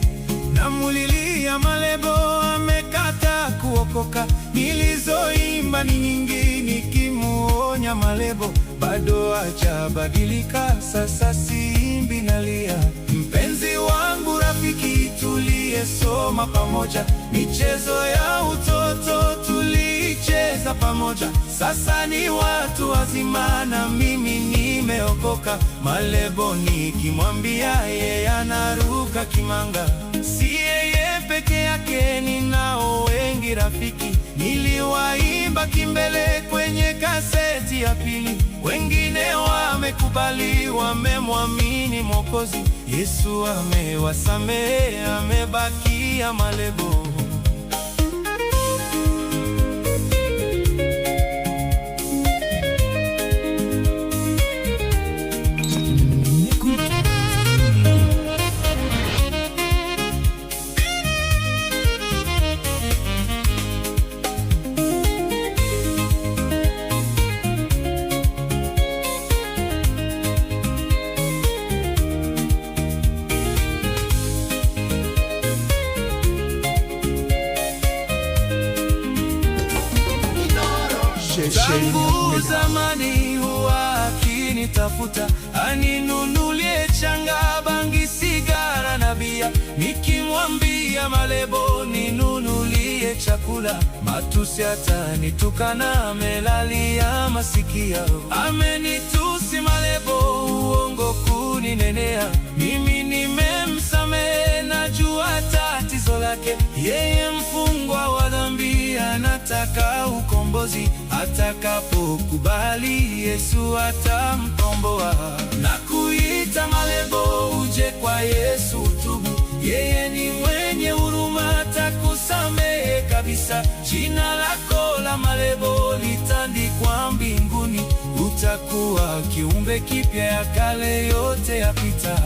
namulilia Malebo amekata kuokoka. Nilizoimba ni nyingi nikimuonya Malebo, bado hajabadilika. Sasa siimbi, nalia. Mpenzi wangu, rafiki, tuliyesoma pamoja, michezo ya utoto tulicheza pamoja, sasa ni watu wazima na mimi nimeokoka. Malebo nikimwambia yeye anaruka kimanga. Si yeye peke yake, ninao wengi rafiki, niliwaimba kimbele kwenye kaseti ya pili. Wengine wamekubali, wamemwamini Mwokozi Yesu, amewasamehe, amebakia Malebo. Tangu zamani huwa akinitafuta, aninunulie changa, bangi, sigara na bia. Nikimwambia Malebo ninunulie chakula, matusi atanitukana, amelalia masikio. Amenitusi Malebo, uongo kuninenea. Mimi nimemsamehe, najua tatizo lake. Yeye mfungwa wa dhambi, anataka ukombozi. Atakapokubali Yesu atamkomboa. Na kuita Malebo, uje kwa Yesu utubu. Yeye ni mwenye huruma, atakusamehe kabisa. Jina lako la Malebo litandikwa mbinguni, utakuwa kiumbe kipya, ya kale yote yapita.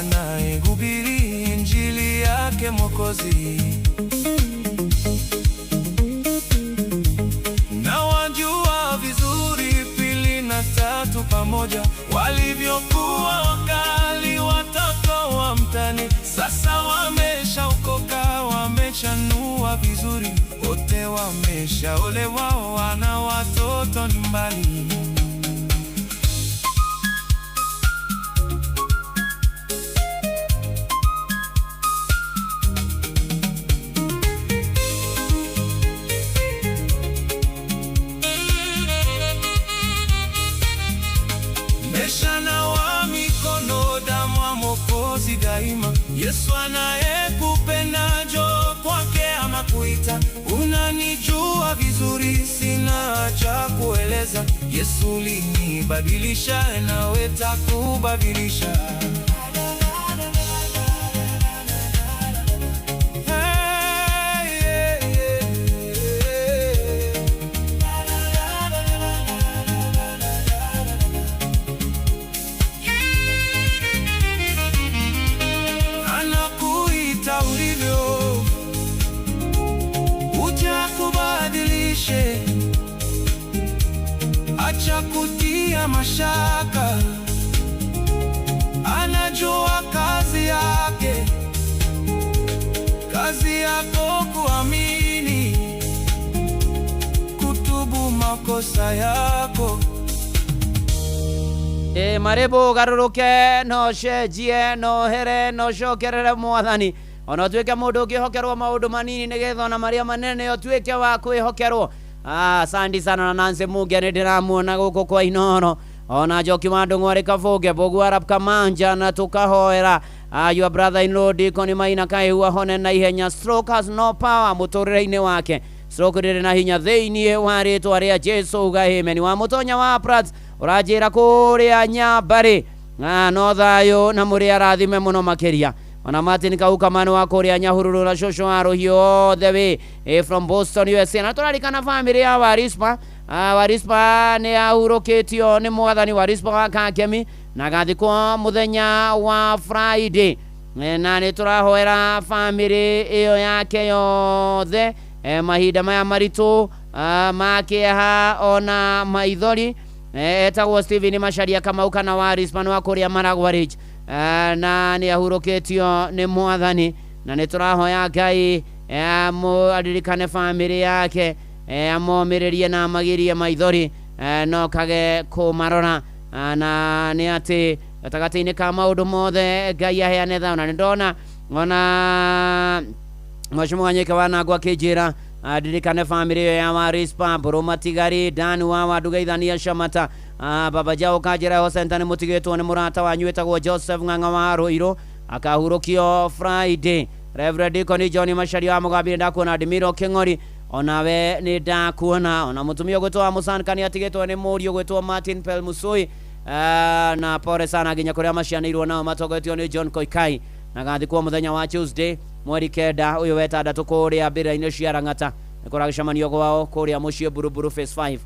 Anayehubiri injili yake Mwokozi. Na wajua vizuri pili na tatu pamoja walivyokuwa wakali watoto wa mtani, sasa wameshaokoka, wamechanua vizuri, wote wameshaolewa, wana watoto nyumbani. Meshanawa mikono, damu ya Mwokozi daima. Yesu anayekupenda njoo kwake anakuita. Unanijua vizuri, sina cha kueleza. Yesu ulinibadilisha, nawe takubadilisha. Hey, yeah, yeah. Anakuita ulivyo, uje akubadilishe. Acha kutia mashaka, anajua kazi yake. Kazi yako kuamini, kutubu makosa yako. Ĩ marĩbũ garũrũke no cenjie no here no cokerere mwathani ona ũtuĩke mũndũ ũngĩhokerwo maũndũ manini nĩgetha ona marĩa manene ũtuĩke wa kwĩhokerwo. Asante sana na Nancy Muge nĩ ndĩramuona gũkũ kwa Inoro ona Njoki wa Ndung'u arĩ Kabũnge Mbũgu Arap Kamanja na tũkahoera your brother in law Deacon Maina Kaihu ahone na ihenya. Stroke has no power mũtũrĩre-inĩ wake, stroke ndĩrĩ na hinya thĩinĩ wa rĩtwa rĩa Jesu uga amen. Wa mũtonya wa Prats ũranjĩra kũrĩa Nyambarĩ no thayũ na mũrĩ arathime mũno makĩria. Ona Martin Kaukamani wa kũrĩa Nyahururu na cũcũ wa rũhiũ othe wĩ from Boston USA. Na tũrarikana famĩlĩ ya Warispa. Warispa nĩ ahurũkĩtio nĩ mwathani, Warispa wa Kakemi, na agathikwo mũthenya wa Friday. Na nĩ tũrahoera famĩlĩ ĩyo yake yothe mahinda maya maritũ ma kĩeha ona maithori. Etagwo Steven Macharia Kamau kana Warispa wa kũrĩa Maragwa Ridge. Na nĩ ahurũkĩtio nĩ mwathani na nĩ tũrahoya Ngai aririkane famĩlĩ yake, amomĩrĩrie na amagirie maithori, no kage kũmarora. Na nĩ atĩ gatagatĩ-inĩ ka maũndũ mothe Ngai aheane thayũ. Na nĩ ndona ona Mheshimiwa Wanyika wa Nangwa akĩnjĩra ndirikane famĩlĩ ĩyo ya Warispa Mbũrũ Matigari Dan wa Wandugeithania Shamata. Baba Jao kanjĩra ho center nĩ mũtigĩtwo nĩ mũrata wanyu wĩtagwo Joseph Ng'ang'a wa Rũirũ akahurũkio Friday. Reverend Deacon John Macharia wa Mũgambi nĩ ndakuona, Ndimiro Kĩng'ori onawe nĩ ndakuona, ona mũtumia ũgwĩtwo wa Mũsanka nĩ atigĩtwo nĩ mũriũ ũgwĩtwo Martin Pelmusui. Na pole sana nginya kũrĩa macianĩirwo nao matongoretio nĩ John Koikai na gathikwo mũthenya wa Tuesday mweri 9 ũyũ wetandatũ kũrĩa mbĩrĩra-inĩ cia Lang'ata nĩ kũragĩcemanio gwao kũrĩa mũciĩ Buruburu Phase 5.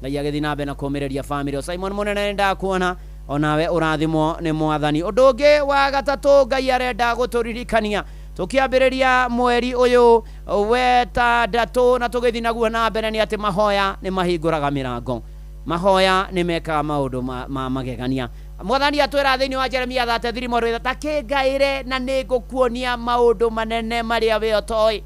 Ngai agĩthiĩ na mbere na kũũmĩrĩria famĩlĩ. Simon Mũnene nĩ ndakuona onawe ũrathimwo nĩ mwathani. Ũndũ ũngĩ wa gatatũ Ngai arenda gũtũririkania tũkĩambĩrĩria mweri ũyũ wetandatũ na tũgĩthiĩ naguo na mbere nĩ atĩ mahoya nĩ mahingũraga mĩrango, mahoya nĩ mekaga maũndũ ma magegania. Mwathani atwĩra thĩinĩ wa Jeremia 33 mwerũ ta kĩngaĩre na nĩ ngũkuonia maũndũ manene marĩa we ũtoĩ.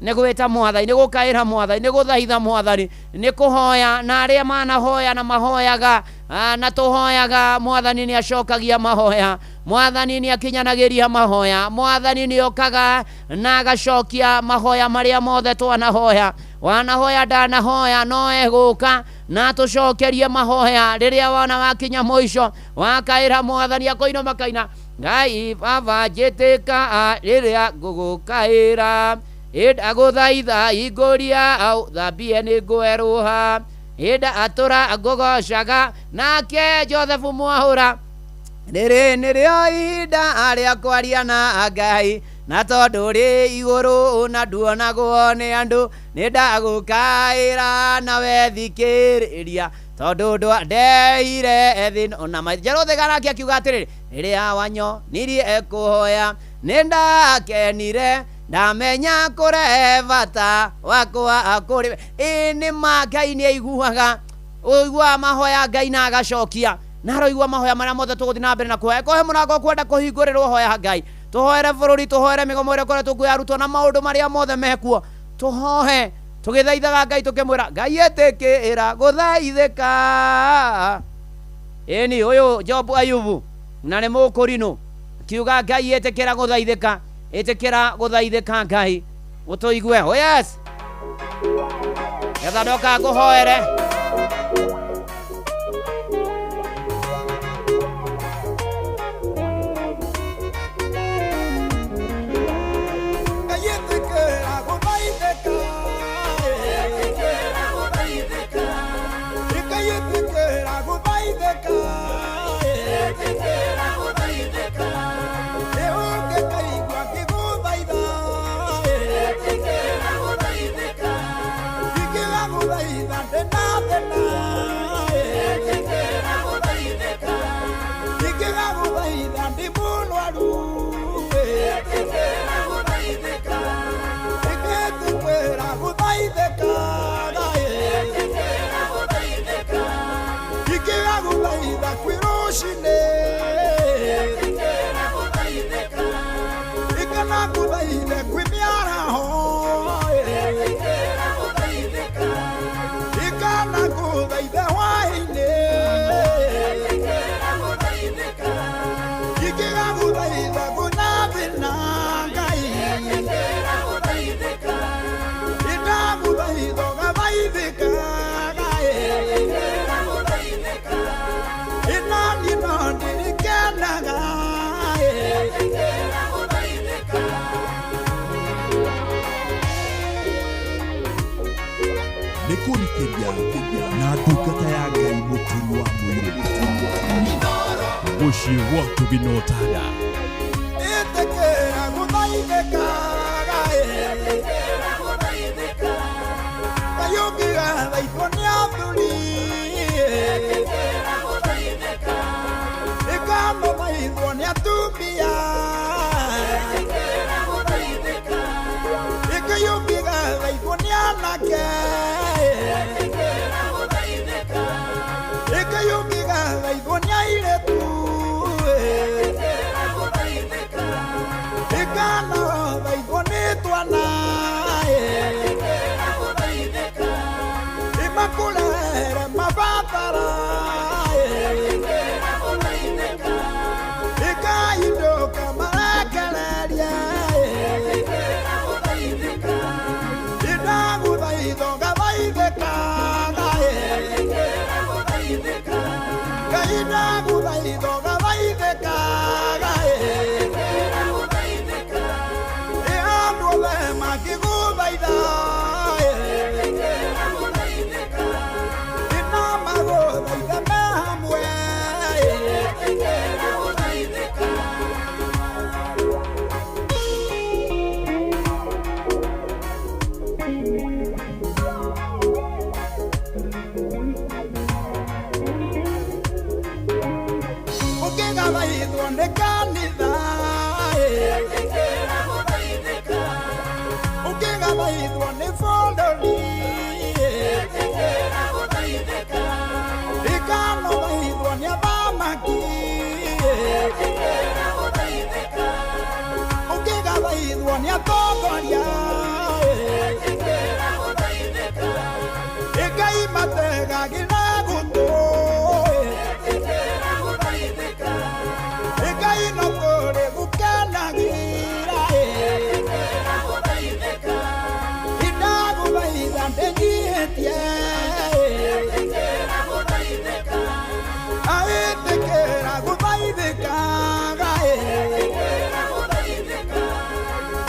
Nĩ gwĩta mwathani, nĩ gũkaĩra mwathani, nĩ gũthaitha mwathani, nĩ kũhoya, na arĩa manahoya na mahoyaga na tũhoyaga mwathani nĩ acokagia mahoya, mwathani nĩ akinyanagĩria mahoya, mwathani nĩ okaga na agacokia mahoya marĩa mothe twanahoya. Wanahoya ndanahoya no egũka na tũcokerie mahoya. Rĩrĩa wona wakinya mũico wakaĩra mwathani akoina makaina Ngai baba njĩtĩka rĩrĩa ngũgũkaĩra ĩndagũthaitha ingũria au thambie nĩ ngwerũha ĩnda atũra ngũgocaga nake Joseph Mwahũra rĩrĩ nĩrĩo ihinda rĩa kwaria na Ngai. Na tondũ ũrĩ igũrũ na nduonagwo nĩ andũ, nĩ ndagũkaĩra nawe thikĩrĩria, tondũ ndwandeire thĩna. Ona Njerũ Thigaraki akiuga atĩrĩrĩ, rĩrĩa wanyonirie kũhoya nĩ ndakenire, ndamenya kũrehe bata wakwa kũrĩ we. Ĩ nĩ ma Ngai nĩ aiguaga, ũiguaga mahoya Ngai na agacokia, na aroigua mahoya marĩa mothe tũgũthiĩ na mbere na kũhoya. Kohe mũrango ũkwenda kũhingũrĩrwo, hoya Ngai. Tũhoere bũrũri, tũhoere mĩgomo ĩrĩa ĩkoretwo kuo ya arutwo na maũndũ marĩa mothe mekuo, tũhoe tũgĩthaithaga Ngai tũkĩmwĩra Ngai ĩtĩkĩra gũthaithĩka. Ĩni ũyũ Job Ayubu na nĩ mũkũrinũ akiuga Ngai ĩtĩkĩra gũthaithĩka, ĩtĩkĩra gũthaithĩka Ngai ũtũigue. Oh yes, getha ndoka ngũhoere. Nĩ kũrikĩria na ndungata ya Ngai mũturi wa mũirũ Mũciĩ wa Tũginotaga.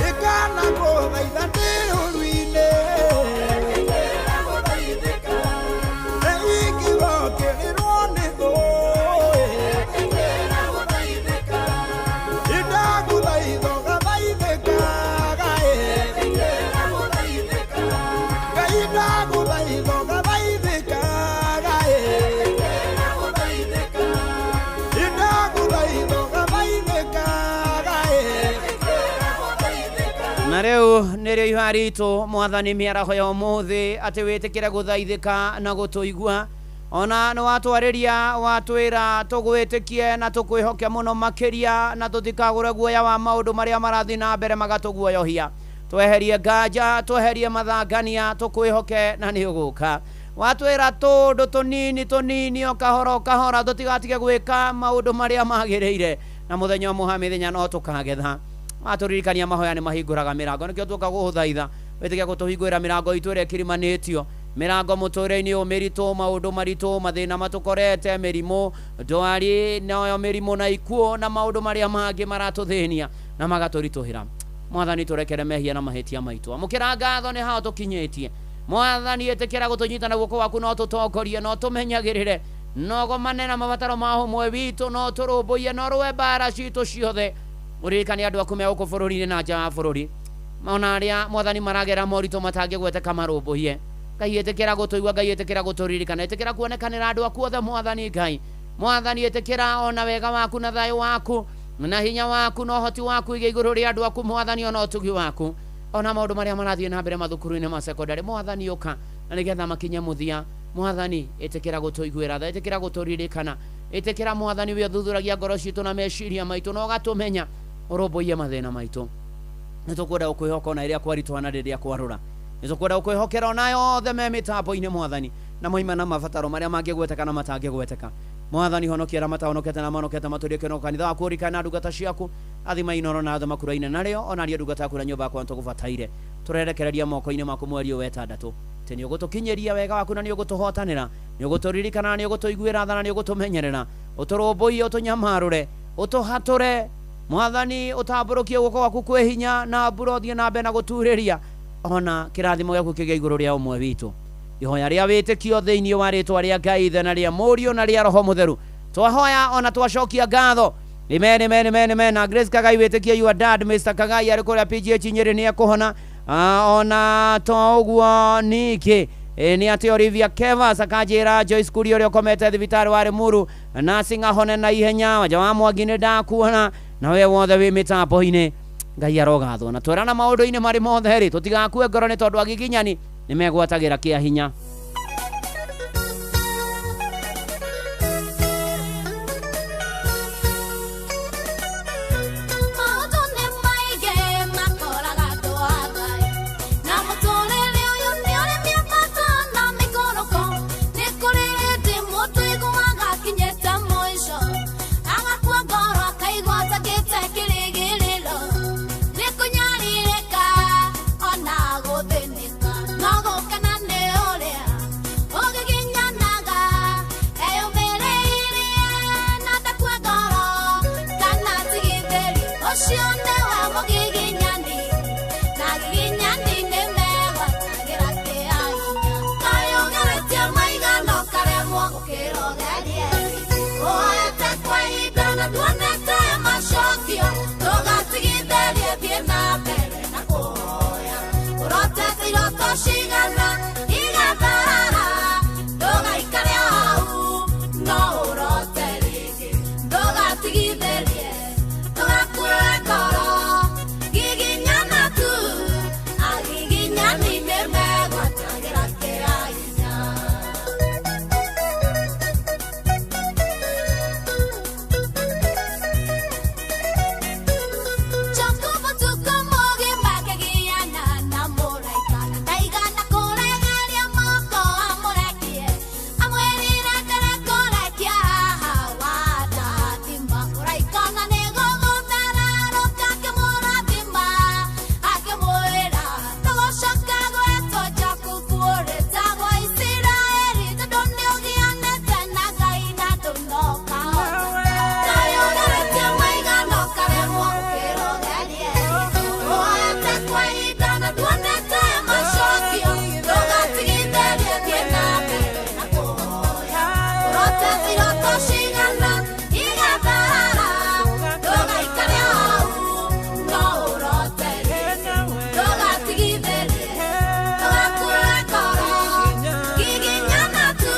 Ikana go Na rĩu nĩrĩo ihoya ritũ mwathani mĩaraho ya ũmũthĩ atĩ wĩtĩkĩre gũthaithĩka na gũtũigua ona nĩ watwarĩria watwĩra tũgwĩtĩkie na tũkwĩhoke mũno makĩria na tũtikagũre guoya wa maũndũ marĩa marathiĩ na mbere magatũguoyohia. Tweherie nganja, tweherie mathangania, tũkwĩhoke na nĩ ũgũka. Watwĩra tũndũ tũnini tũnini o kahora o kahora tũtigatige gwĩka maũndũ marĩa magĩrĩire na mũthenya ũmwe wa mĩthenya no tũkagetha. Watũririkania mahoya nĩ mahingũraga mĩrango, nĩkĩo tũka gũgũthaitha wĩtĩkie gũtũhingũrĩra mĩrango itũ ĩrĩa ĩkirimanĩtio, mĩrango mũtũrĩre-inĩ ũyũ mĩritũ, maũndũ maritũ, mathĩna matũkorete, mĩrimũ, ndwari nayo mĩrimũ na ikuũ na maũndũ marĩa mangĩ maratũthĩnia na magatũritũhĩra. Mwathani tũrekere mehia na mahĩtia maitũ. Amũkĩra ngatho nĩ hao tũkinyĩtie. Mwathani ĩtĩkĩra gũtũnyita na guoko gwaku, no tũtongorie, no tũmenyagĩrĩre, no gomane na mabataro ma ũmwe witũ, no tũrũmbũiye, no rũe mbara citũ ciothe. Ũririkane andũ aku me gũkũ bũrũri-inĩ na nja wa bũrũri, ona arĩa mwathani maragera moritũ matangĩgweteka marũmbũiye. Ngai ĩtĩkĩra gũtũigua, Ngai ĩtĩkĩra gũtũririkana, ĩtĩkĩra kuonekanĩra andũ aku othe mwathani Ngai. Mwathani ĩtĩkĩra ona wega waku na thayũ waku na hinya waku na ũhoti waku ige igũrũ rĩa andũ aku mwathani, ona ũtugi waku, ona maũndũ marĩa marathiĩ na mbere mathukuru-inĩ ma secondary mwathani ũka na nĩgetha makinye mũthia. Mwathani ĩtĩkĩra gũtũiguĩra tha, ĩtĩkĩra gũtũririkana, ĩtĩkĩra mwathani we ũthuthuragia ngoro citũ na meciria maitũ na ũgatũmenya, ũrũmbũiye mathĩna maitũ. Nĩ tũkwenda gũkwĩhoka ona rĩrĩa kwaritũha na rĩrĩa kwarũra. Nĩ tũkwenda gũkwĩhokera ona yothe me mĩtambo-inĩ mwathani, na moima na mabataro marĩa mangĩgweteka na matangĩgweteka. Mwathani honokia arĩa matahonokete na mahonokete matũrie kĩonoko kanitha waku, ũririkane na ndungata ciaku, athima Inooro na othe makuraine narĩo, ona aria ndungata yaku na nyũmba yakwa nĩtũgũbataire. Tũrerekereria moko-inĩ maku mweri ũyũ wa ĩtandatũ, atĩ nĩ ũgũtũkinyĩria wega waku na nĩ ũgũtũhotanĩra, nĩ ũgũtũririkana na nĩ ũgũtũiguĩra tha na nĩ ũgũtũmenyerera, ũtũrũmbũiye, ũtũnyamarũre, ũtũhatũre mwathani, ũtambũrũkie guoko gwaku kwĩ hinya na mbura ũthiĩ na mbere na gũturĩria, ona kĩrathimo gĩaku kĩgĩe igũrũ rĩa ũmwe witũ. Ihoya rĩa wĩtĩkio thĩinĩ wa rĩtwa rĩa Ngai Ithe na rĩa Mũriũ na rĩa Roho Mũtheru twahoya ona twacokia ngatho. Amen, amen, amen, amen. Na Grace Kagai wĩtĩkie your dad Mr. Kagai arĩ kũrĩa PGH Nyĩrĩ nĩ ekũhona. Ona to ũguo ningĩ nĩ atĩ Olivia Kevas akanjĩra Joyce Kuria ũrĩa ũkomete thibitarĩ wa Limuru nursing ahone na ihenya. Wanja wa Mwangi nĩ ndakuona na we wothe wĩ mĩtambo-inĩ. Ngai arogathwo na twerana maũndũ-inĩ marĩ mothe rĩ, tũtigakue ngoro nĩ tondũ agiginyani nĩ megwatagĩra kĩa hinya. Maũndũ nĩ maingĩ makoraga andũ a Ngai, na mũtũrĩre ũyũ nĩ ũrĩ mĩambato na mĩikũrũko. Nĩ kũrĩ hĩndĩ mũndũ aiguaga akinyĩte mũico, agakua ngoro akaigua atakĩte kĩrĩgĩrĩro. Nĩ kũnyarirĩka ona gũthĩnĩka, no gũkena nĩ ũrĩa ũgiginyanaga. Eyũmĩrĩirie na ndakue ngoro kana atigithĩrie, ũcio nĩwe mũgiginyani, na agiginyani nĩ megwatagĩra kĩa hinya. Kaĩ ũgeretie maigana ũkaremwo gũkĩra ũgerie, ũhoete kwa ihinda na nduonete macokio, ndũgatigithĩrie thiĩ na mbere na kũhoya. Ũrotete iroto cigana igatharara, ndũgaikare hau no ũrote rĩngĩ, ndũgatigithĩrie, ndũgakue ngoro, giginyana tu, agiginyani nĩ megwatagĩra kĩa hinya. Jakubu tuko mũgĩ makĩgiana na mũraika, na ndaigana kũregeria moko amũrekie, amwĩrire nderekũrekia haha wandathima. Mũraika ona nĩgũgũthararũka akĩmũrathima, akĩmwĩra ndũgũcoka gwĩtwo Jakubu, ũrĩtagwo Isiraeli, tondũ nĩũgianĩte na Ngai na ndũnokahota. Kaĩ ũgeretie maigana ũkaremwo gũkĩra ũgerie, ũhoete kwa ihinda na nduonete macokio, ndũgatigithĩrie thiĩ na mbere na kũhoya. Ũrotete iroto cigana igatharara, ndũgaikare hau no ũrote rĩngĩ, ndũgatigithĩrie, ndũgakue ngoro, giginyana tu,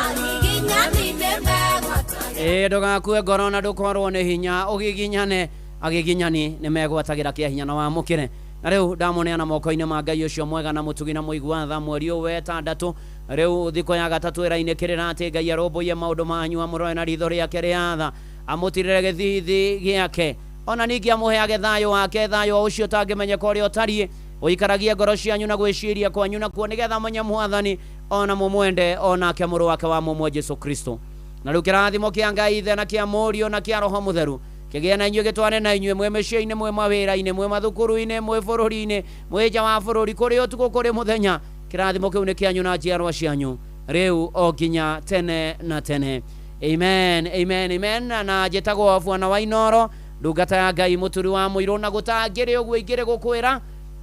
agiginyani nĩ megwatagĩra. Ĩ ndũgakue ngoro na ndũkorwo nĩ hinya, ũgiginyane, agiginyani nĩ megwatagĩra kĩa hinya na wamũkĩre Na rĩu ndamuneana moko-inĩ ma Ngai ũcio mwega na mũtugi na mũigua tha. Mweri ũyũ wetandatũ rĩu thikũ ya gatatũ ĩra-inĩ kĩrĩra atĩ Ngai arũmbũiye maũndũ manyu, amũrore na ritho rĩake rĩa tha, amũtirĩre gĩthithi gĩake, ona ningĩ amũheage thayũ wake, thayũ ũcio ũtangĩmenyeka ũrĩa ũtariĩ, ũikaragie ngoro cianyu na gwĩciria kwanyu nakuo, nĩgetha menye Mwathani ona mũmwende onake mũrũ wake wa mũmwe Jesu Kristo. Na rĩu kĩrathimo kĩa Ngai Ithe na kĩa Mũriũ na kĩa Roho Mũtheru kĩgĩe na inyuĩ, gĩtwane na inyuĩ mwĩ mĩciĩ-inĩ, mwĩ mawĩra-inĩ, mwĩ mathukuru-inĩ, mwĩ bũrũri-inĩ, mwĩ nja wa bũrũri, kũrĩ ũtukũ kũrĩ mũthenya. Kĩrathimo kĩu nĩ kĩanyu na njiarwa cianyu rĩu o nginya tene na tene. Amen, amen, amen. Na njĩtagwo Bwana wa Inoro, ndungata ya Ngai, mũturi wa mũirũ, na gũtangĩrĩ ũguo ingĩrĩ gũkwĩra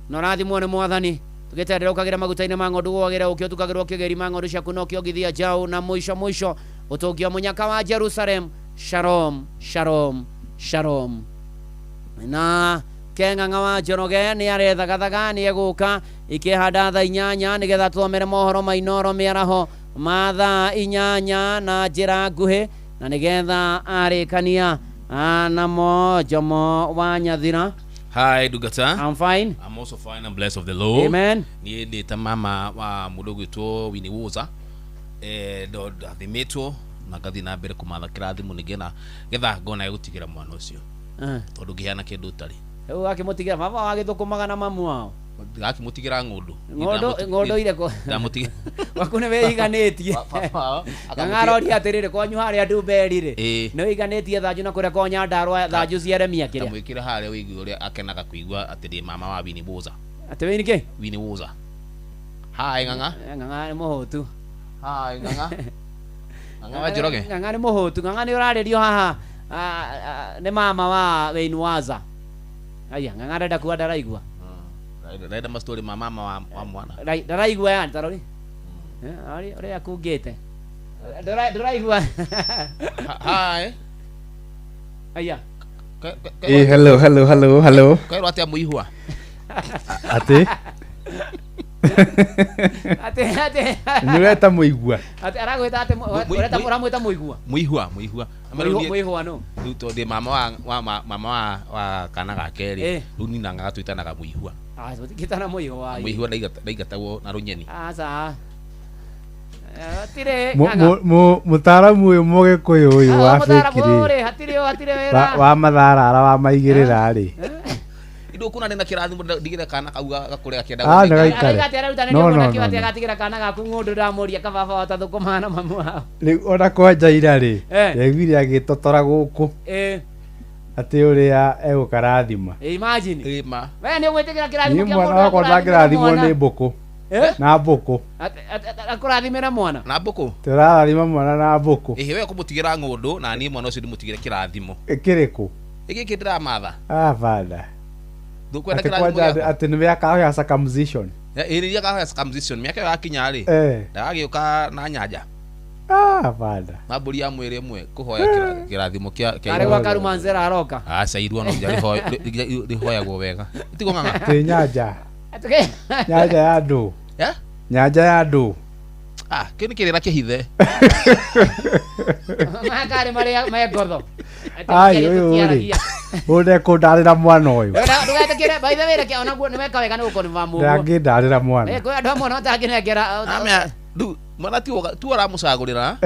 na ũrathimwo nĩ Mwathani. Tũgĩtendera ũkagĩra maguta-inĩ ma ng'ondu, gwagĩra ũkĩ ũtukagĩrwo kĩgĩri ma ng'ondu ciaku na ũkĩongithia njaũ, na mũico mũico ũtũngio mũnyaka wa Jerusalem. Shalom, shalom, shalom. Na Keng'ang'a wa Njoroge nĩ arethagathaga, nĩ egũka ikĩhanda thaa 8 nĩgetha tũthomere mohoro ma Inoro mĩaraho ma thaa 8 na njĩra nguhĩ, na nĩgetha arĩkania namo Jomo wa Nyathira. Hi, Dugata. I'm fine. I'm also fine and blessed of the Lord. Amen. Niĩ ndĩ ta mama wa mũndũ ũgwĩtwo Winnie Woza. Ndathimĩtwo na ngathiĩ na mbere kũmatha kĩrathimo nĩgetha getha ngona gũtigĩra mwana ũcio. Tondũ ngĩheana kĩndũ ũtarĩ. Rĩu akĩmũtigĩra baba wagĩthũkũmaga na mamu wao. Gakĩmũtigĩra ng'ũndũ. Ng'ũndũ irĩkũ? Ndamũtigĩra. Gwaku nĩ wĩiganĩtie. Ng'ang'a atĩrĩrĩ, kwanyu harĩa Ndumberi rĩ, nĩ wĩiganĩtie thanju na kũrĩa kwa Nyandarũa thanju ciaremia kĩrĩa. Ndamwĩkĩra harĩa wĩigue ũrĩa akenaga kũigua atĩ ndĩ mama wa Winnie Woza. Atĩ Winnie kĩ? Winnie Woza. Hi, Ng'ang'a. Ng'ang'a nĩ mũhũtu. Hi, Ng'ang'a. Ng'ang'a wa Njoroge. Ng'ang'a nĩ mũhũtu. Ng'ang'a nĩ ũrarĩrio haha nĩ mama wa Winnie Woza. Aya, Ng'ang'a arenda kuga ndaraigua. Ndaraenda mastori ma mama wa mwana. Ndaraigua yani tarori. Ũrĩa akungĩte. Ndaraigua. Hi. Aya. Hello, hello, hello, hello. Kwĩrwo atĩa mũihwa? Atĩ? Atĩ atĩ. Nĩ ũreta mũigua. Atĩ aragwĩta atĩ ũramwĩta mũigua. Mũihwa, mũihwa. Mũihwa no. Rĩu tondũ ndĩ mama wa mama wa kana gake rĩ, rĩu niĩ na Ng'ang'a twĩtanaga mũihwa. Ah, tũtingĩtana mũihwa. Mũihwa ndaigatagwo na rũnyeni. Aca. Hatirĩ Mũtaaramu ũyũ mũgĩkũyũ ũyũ wa fake rĩ. Hatirĩ hatirĩ wĩra. Wa matharara wa maigĩrĩra rĩ. Indo kuna nina kĩrathimo ndigĩre kana kau gakũre gakĩenda. Ah, nĩ gaikare. No, no, no. Agatigĩra kana gaku ng'ũndũ ndamũria kababa wa tathũkũmaga na mamu wao. Rĩu ona kwanja ira rĩ, ndaiguire agĩtotora gũkũ. Atĩ ũrĩa egũkarathima. Imagine. Ma. We nĩ ũgwĩtĩkĩra kĩrathimo Niĩ kĩa mwana mũndũ wakwa ndangĩrathimwo nĩ mbũkũ. Na mbũkũ. Akũrathimĩra mwana. Na mbũkũ. Tũrathima mwana na mbũkũ. Ĩhĩ we kũmũtigĩra ng'ũndũ na niĩ mwana ũcio ndĩmũtigĩre kĩrathimo. Kĩrĩkũ? Gĩkĩ ndĩramatha. Ah, bada. Ndũkwenda Atĩ kĩrathimo kwanja gĩakwa? atĩ nĩwe akahoya circumcision. Ĩĩ rĩrĩa akahoya circumcision mĩaka ĩyo yakinya rĩ, ndagagĩũka na nyanja. Ah, bada. Na mbũri ya mwĩrĩ ĩmwe kũhoya kĩrathimo kĩa Arĩ gwa Karumanzera aroka. Aca irua no nginya rĩhoyagwo wega. Tiguo Ng'ang'a? Tĩ nyanja. Nyanja ya ndũ. Nyanja ya ndũ. Ah, kĩu nĩ kĩrĩra kĩhithe. Makarĩ marĩa me ngotho. Ai, ũyũ rĩ. Ũyũ ndekũndarĩra mwana ũyũ. Ndũgetĩkĩre, by the way, reke onaguo nĩ weka wega nĩ gũkorwo mũguo. Ndangĩndarĩra mwana. Kwĩ andũ amwe no matangĩnengera. Amea, rĩu mwana ti ũramũcagũrĩra.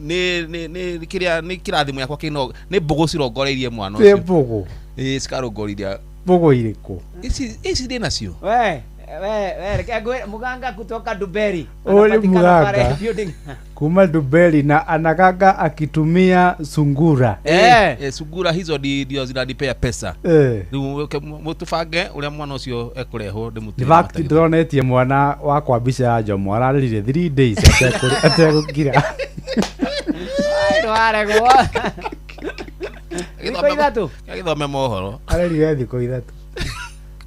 Nĩ nĩ nĩ kĩrĩa nĩ kĩrathimo gĩakwa kĩno nĩ mbũgũ cirongoreirie mwana Tĩ ũcio. mbũgũ. Ĩĩ cikarongoreiria. Mbũgũ irĩkũ? Ici ici ndĩ nacio. We, we, reke ngwĩre Muganga kutoka Duberi. Ũyũ nĩ Anapatikana pale Muganga. building. Kuma Duberi na anakanga akitumia sungura. Sungura hizo ndio zinanipea pesa. Rĩu mũtũbange ũrĩa mwana ũcio ekũrehwo ndĩmũtigĩre In fact matagithũ. ndĩronetie mwana wakwa mbica ya Jomo ararĩrire 3 days ategũkira. Ndwaregwo. Thikũ ithatũ. Agĩthome mohoro. Ararĩrire thikũ ithatũ.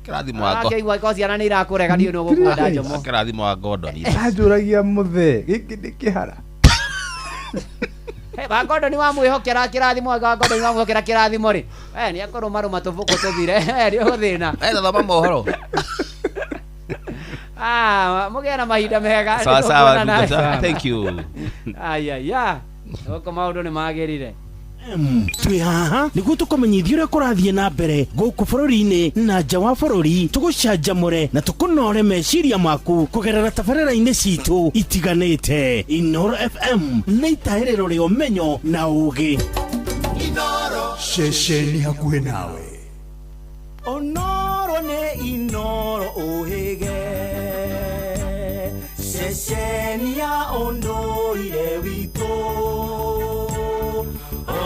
Kĩrathimo wa Akĩigua ko ciana nĩ irakũrega ndiũĩ nĩ ũgũkwenda Jomo. Kĩrathimo wa Gordon. Anjũragia mũthee gĩkĩ nĩ kĩhara. Wa Gordon wamwĩhokera kĩrathimo, wa Gordon wamwĩhokera kĩrathimo rĩ, we nĩ ekũrũmarũma tũbũkũ tũthire, nĩ ũgũthĩna. Thoma mohoro. Ah, mũgĩe na mahinda mega. Sawa sawa, Nĩtũkuonana. Ndungata. Thank you. Ayaya. Gũkũ maũndũ nĩ magĩrire. Twĩ haha nĩguo tũkũmenyithia ũrĩa kũrathiĩ na mbere gũkũ bũrũri-inĩ na nja wa bũrũri, tũgũcanjamũre na tũkũnore meciria maku kũgerera tabarĩra-inĩ citũ itiganĩte. Inoro FM nĩ itahĩrĩro rĩa ũmenyo na ũũgĩ. Ceceni hakuhĩ nawe. Onoro nĩ Inoro ũhĩge, ceceni ya ũndũire witũ,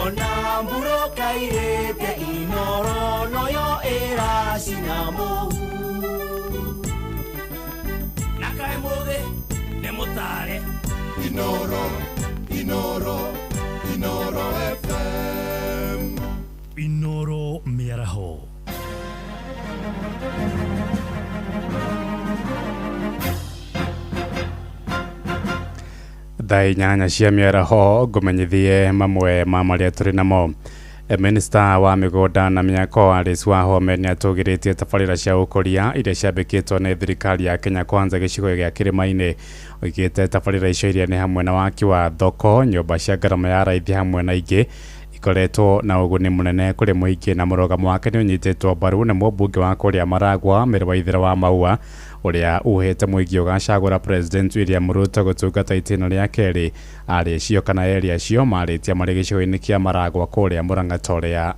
ona mbura kairĩte Inoro noyo ĩracina mũhu. Na kaĩ mũthĩ nĩ mũtare. Inoro, Inoro, Inoro FM. Inoro mĩaraho. Thaa 8 cia mĩaraho ngũmenyithie mamwe ma marĩa tũrĩ namo. Minista wa mĩgũnda na mĩako Alice Wahome nĩatũgĩrĩtie tabarĩra cia ũkũria iria ciambĩkĩtwo nĩ thirikari ya Kenya Kwanza gĩcigo gĩa kĩrĩma-inĩ. Oigĩte tabarĩra icio iria nĩ hamwe na waki wa thoko, nyũmba cia ngarama ya raithi hamwe na ingĩ ikoretwo na ũguni mũnene kũrĩ mũingĩ, na mũrũgamo wake nĩ ũnyitĩtwo mbaru nĩ mũmbunge wa kũrĩa Maragwa Mary Waithera wa Maua ũrĩa uhĩte mũingĩ ũgacagũra President William Ruto gũtungata itĩna rĩa kerĩ. Arĩ acio kana erĩ acio marĩtie marĩ gĩcigo-inĩ kĩa Maragwa kũrĩa Murang'a ta ũrĩa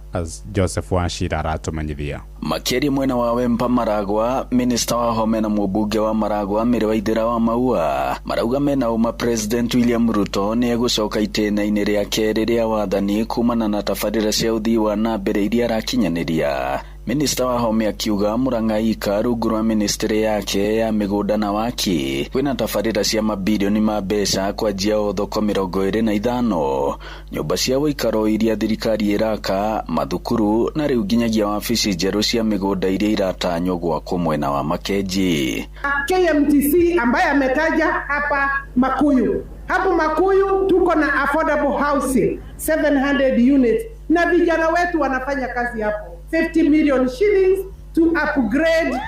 Joseph Wachira aratũmenyithia. Makĩria mwena wa Wempa Maragwa, minista wa Home na mũmbunge wa Maragwa Mary Waithera wa Maua marauga mena ũma President William Ruto nĩ egũcoka itĩna-inĩ rĩa kerĩ rĩa wathani kumana na tabarĩra cia ũthii wa na mbere iria arakinyanĩria. Minista wa Home akiuga Murang'a ika rungu rwa ministry yake ya mĩgũnda na waki kwĩna tabarĩra cia mabirioni ma mbeca kwanjia o thoko 25, nyũmba cia ũikaro iria thirikari ĩraka, mathukuru na rĩu nginyagia wabici njerũ cia mĩgũnda iria iratanywo gwakwo mwena wa Makenji. KMTC ambaye ametaja hapa Makuyu. Hapo Makuyu tuko na affordable housing 700 units na vijana wetu wanafanya kazi hapo. 50 million shillings to upgrade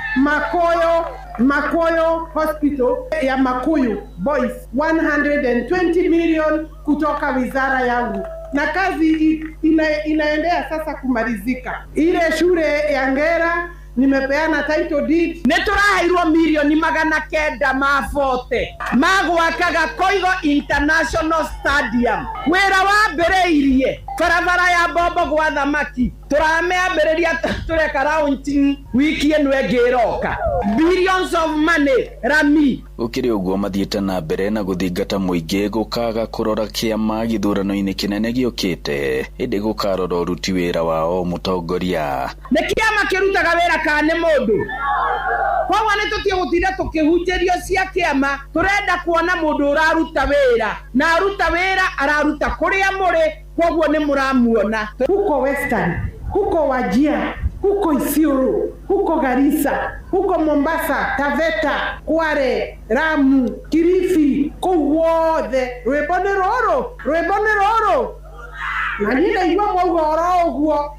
Makoyo Hospital ya Makuyu Boys, 120 million kutoka wizara yangu, na kazi inaendea sasa kumalizika. Ile shule ya Ngera nimepeana title deed. Nĩ tũraheirwo mirioni 940 magwakaga Koigo International Stadium. Wĩra wambĩrĩirie barabara ya Bombo gwa Thamaki, tũramĩambĩrĩria tũreka launching wiki ĩno ĩngĩ ĩroka. Billions of money rami. Gũkĩrĩ ũguo mathiĩte na mbere na gũthingata mũingĩ gũkaga kũrora kĩama gĩthurano-inĩ kĩnene gĩũkĩte, ĩndĩ gũkarora ũruti wĩra wao mũtongoria. Nĩ kĩama kĩrutaga wĩra kana nĩ mũndũ? Koguo nĩ tũtige gũtinda tũkĩhunjĩrio cia kĩama, tũrenda kuona mũndũ ũraruta wĩra na aruta wĩra araruta kũrĩa mũrĩ, koguo nĩ mũramuona. Huko Western, huko Wajir, huko Isiolo, huko Garissa, huko Mombasa, Taveta, Kware, Lamu, Kilifi, kũu wothe rwĩmbo nĩ rũrũ, rwĩmbo nĩ rũrũ. Na niĩ ndaigua mwauga oro ũguo,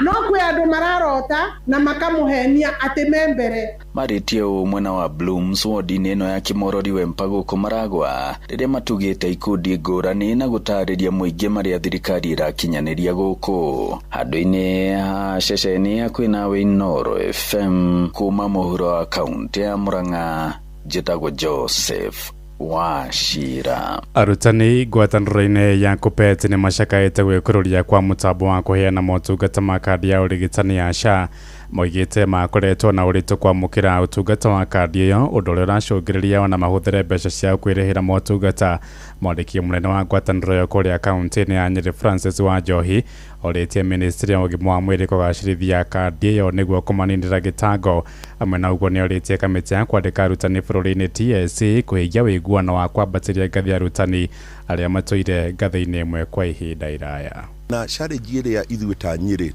no kwĩ andũ mararota na makamũhenia atĩ me mbere. Marĩtie ũũ mwena wa Blooms wodi-inĩ ĩno ya Kĩmorori Wempa gũkũ Maragwa rĩrĩa matugĩte ikundi ngũrani na gũtarĩria mũingĩ marĩa thirikari ĩrakinyanĩria gũkũ. Handũ-inĩ ha ceceni hakuhĩ nawe Inoro FM kuma mũhuro wa kaũntĩ ya Murang'a, njĩtagwo Joseph Wachira. Arutani ngwatanĩro-inĩ ya Kuppet nĩ macakaĩte gwĩkũrũria kwa mũtambo wa kũheana motungata ma kandi ya ũrigitani ya SHA. Moigĩte makoretwo na ũritũ kwamũkĩra ũtungata wa kandi ĩyo, ũndũ ũrĩa ũracũngĩrĩria ona mahũthĩre mbeca ciao kwĩrĩhĩra motungata. Mwandĩki mũnene wa ngwatanĩro ĩyo kũrĩa kaũntĩ-inĩ ya Nyĩrĩ Francis Wanjohi orĩtie ministry ya ũgima wa mwĩrĩ kũgacĩrithia kandi ĩyo nĩguo kũmaninĩra gĩtango. Hamwe na ũguo nĩorĩtie kamĩtĩ ya kwandĩka arutani bũrũri-inĩ TSC kũhingia ũiguano wa kwambatĩria ngathĩ arutani arĩa matũire ngathĩ-inĩ ĩmwe kwa ihinda iraya. Na challenge ĩrĩa ithuĩ ta Nyĩrĩ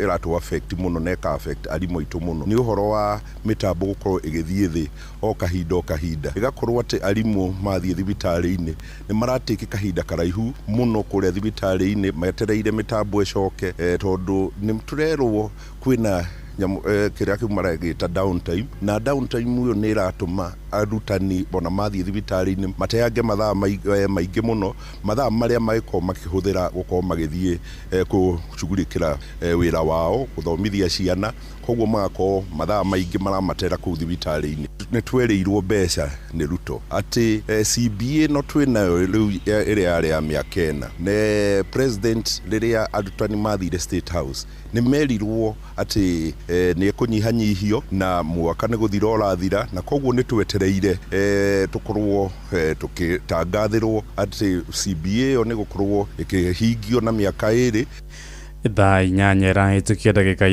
ĩratũ affect mũno na ĩka affect arimũ aitũ mũno nĩ ũhoro wa mĩtambo gũkorwo ĩgĩthiĩ thĩ o kahinda o kahinda, ĩgakorwo atĩ arimũ mathiĩ thibitarĩ-inĩ nĩ maratĩke kahinda karaihu mũno kũrĩa thibitarĩ-inĩ metereire mĩtambo ĩcoke, tondũ nĩ tũrerwo kwĩna Kĩrĩa kĩu maragĩta downtime, na downtime ĩyo nĩ ĩratũma arutani ona mathiĩ thibitarĩ-inĩ mateange mathaa maingĩ mũno, mathaa marĩa magĩkorwo makĩhũthĩra gũkorwo magĩthiĩ gũcugurĩkĩra wĩra wao gũthomithia ciana. Koguo magakorwo mathaa maingĩ maramatera kũu thibitarĩ-inĩ. Nĩ twerĩirwo mbeca nĩ Ruto atĩ CBA no twĩnayo rĩu, ĩrĩa yarĩ ya mĩaka 4 ne president. Rĩrĩa arutani mathire State House nĩ merirwo atĩ nĩ ĩkũnyihanyihio na mwaka nĩ gũthira ũrathira, na koguo nĩ twetereire tũkorwo tũkĩtangathĩrwo atĩ CBA ĩyo nĩ gũkorwo ĩkĩhingio na mĩaka 2. Thaa 8 ĩrahĩtũkia ndagĩka.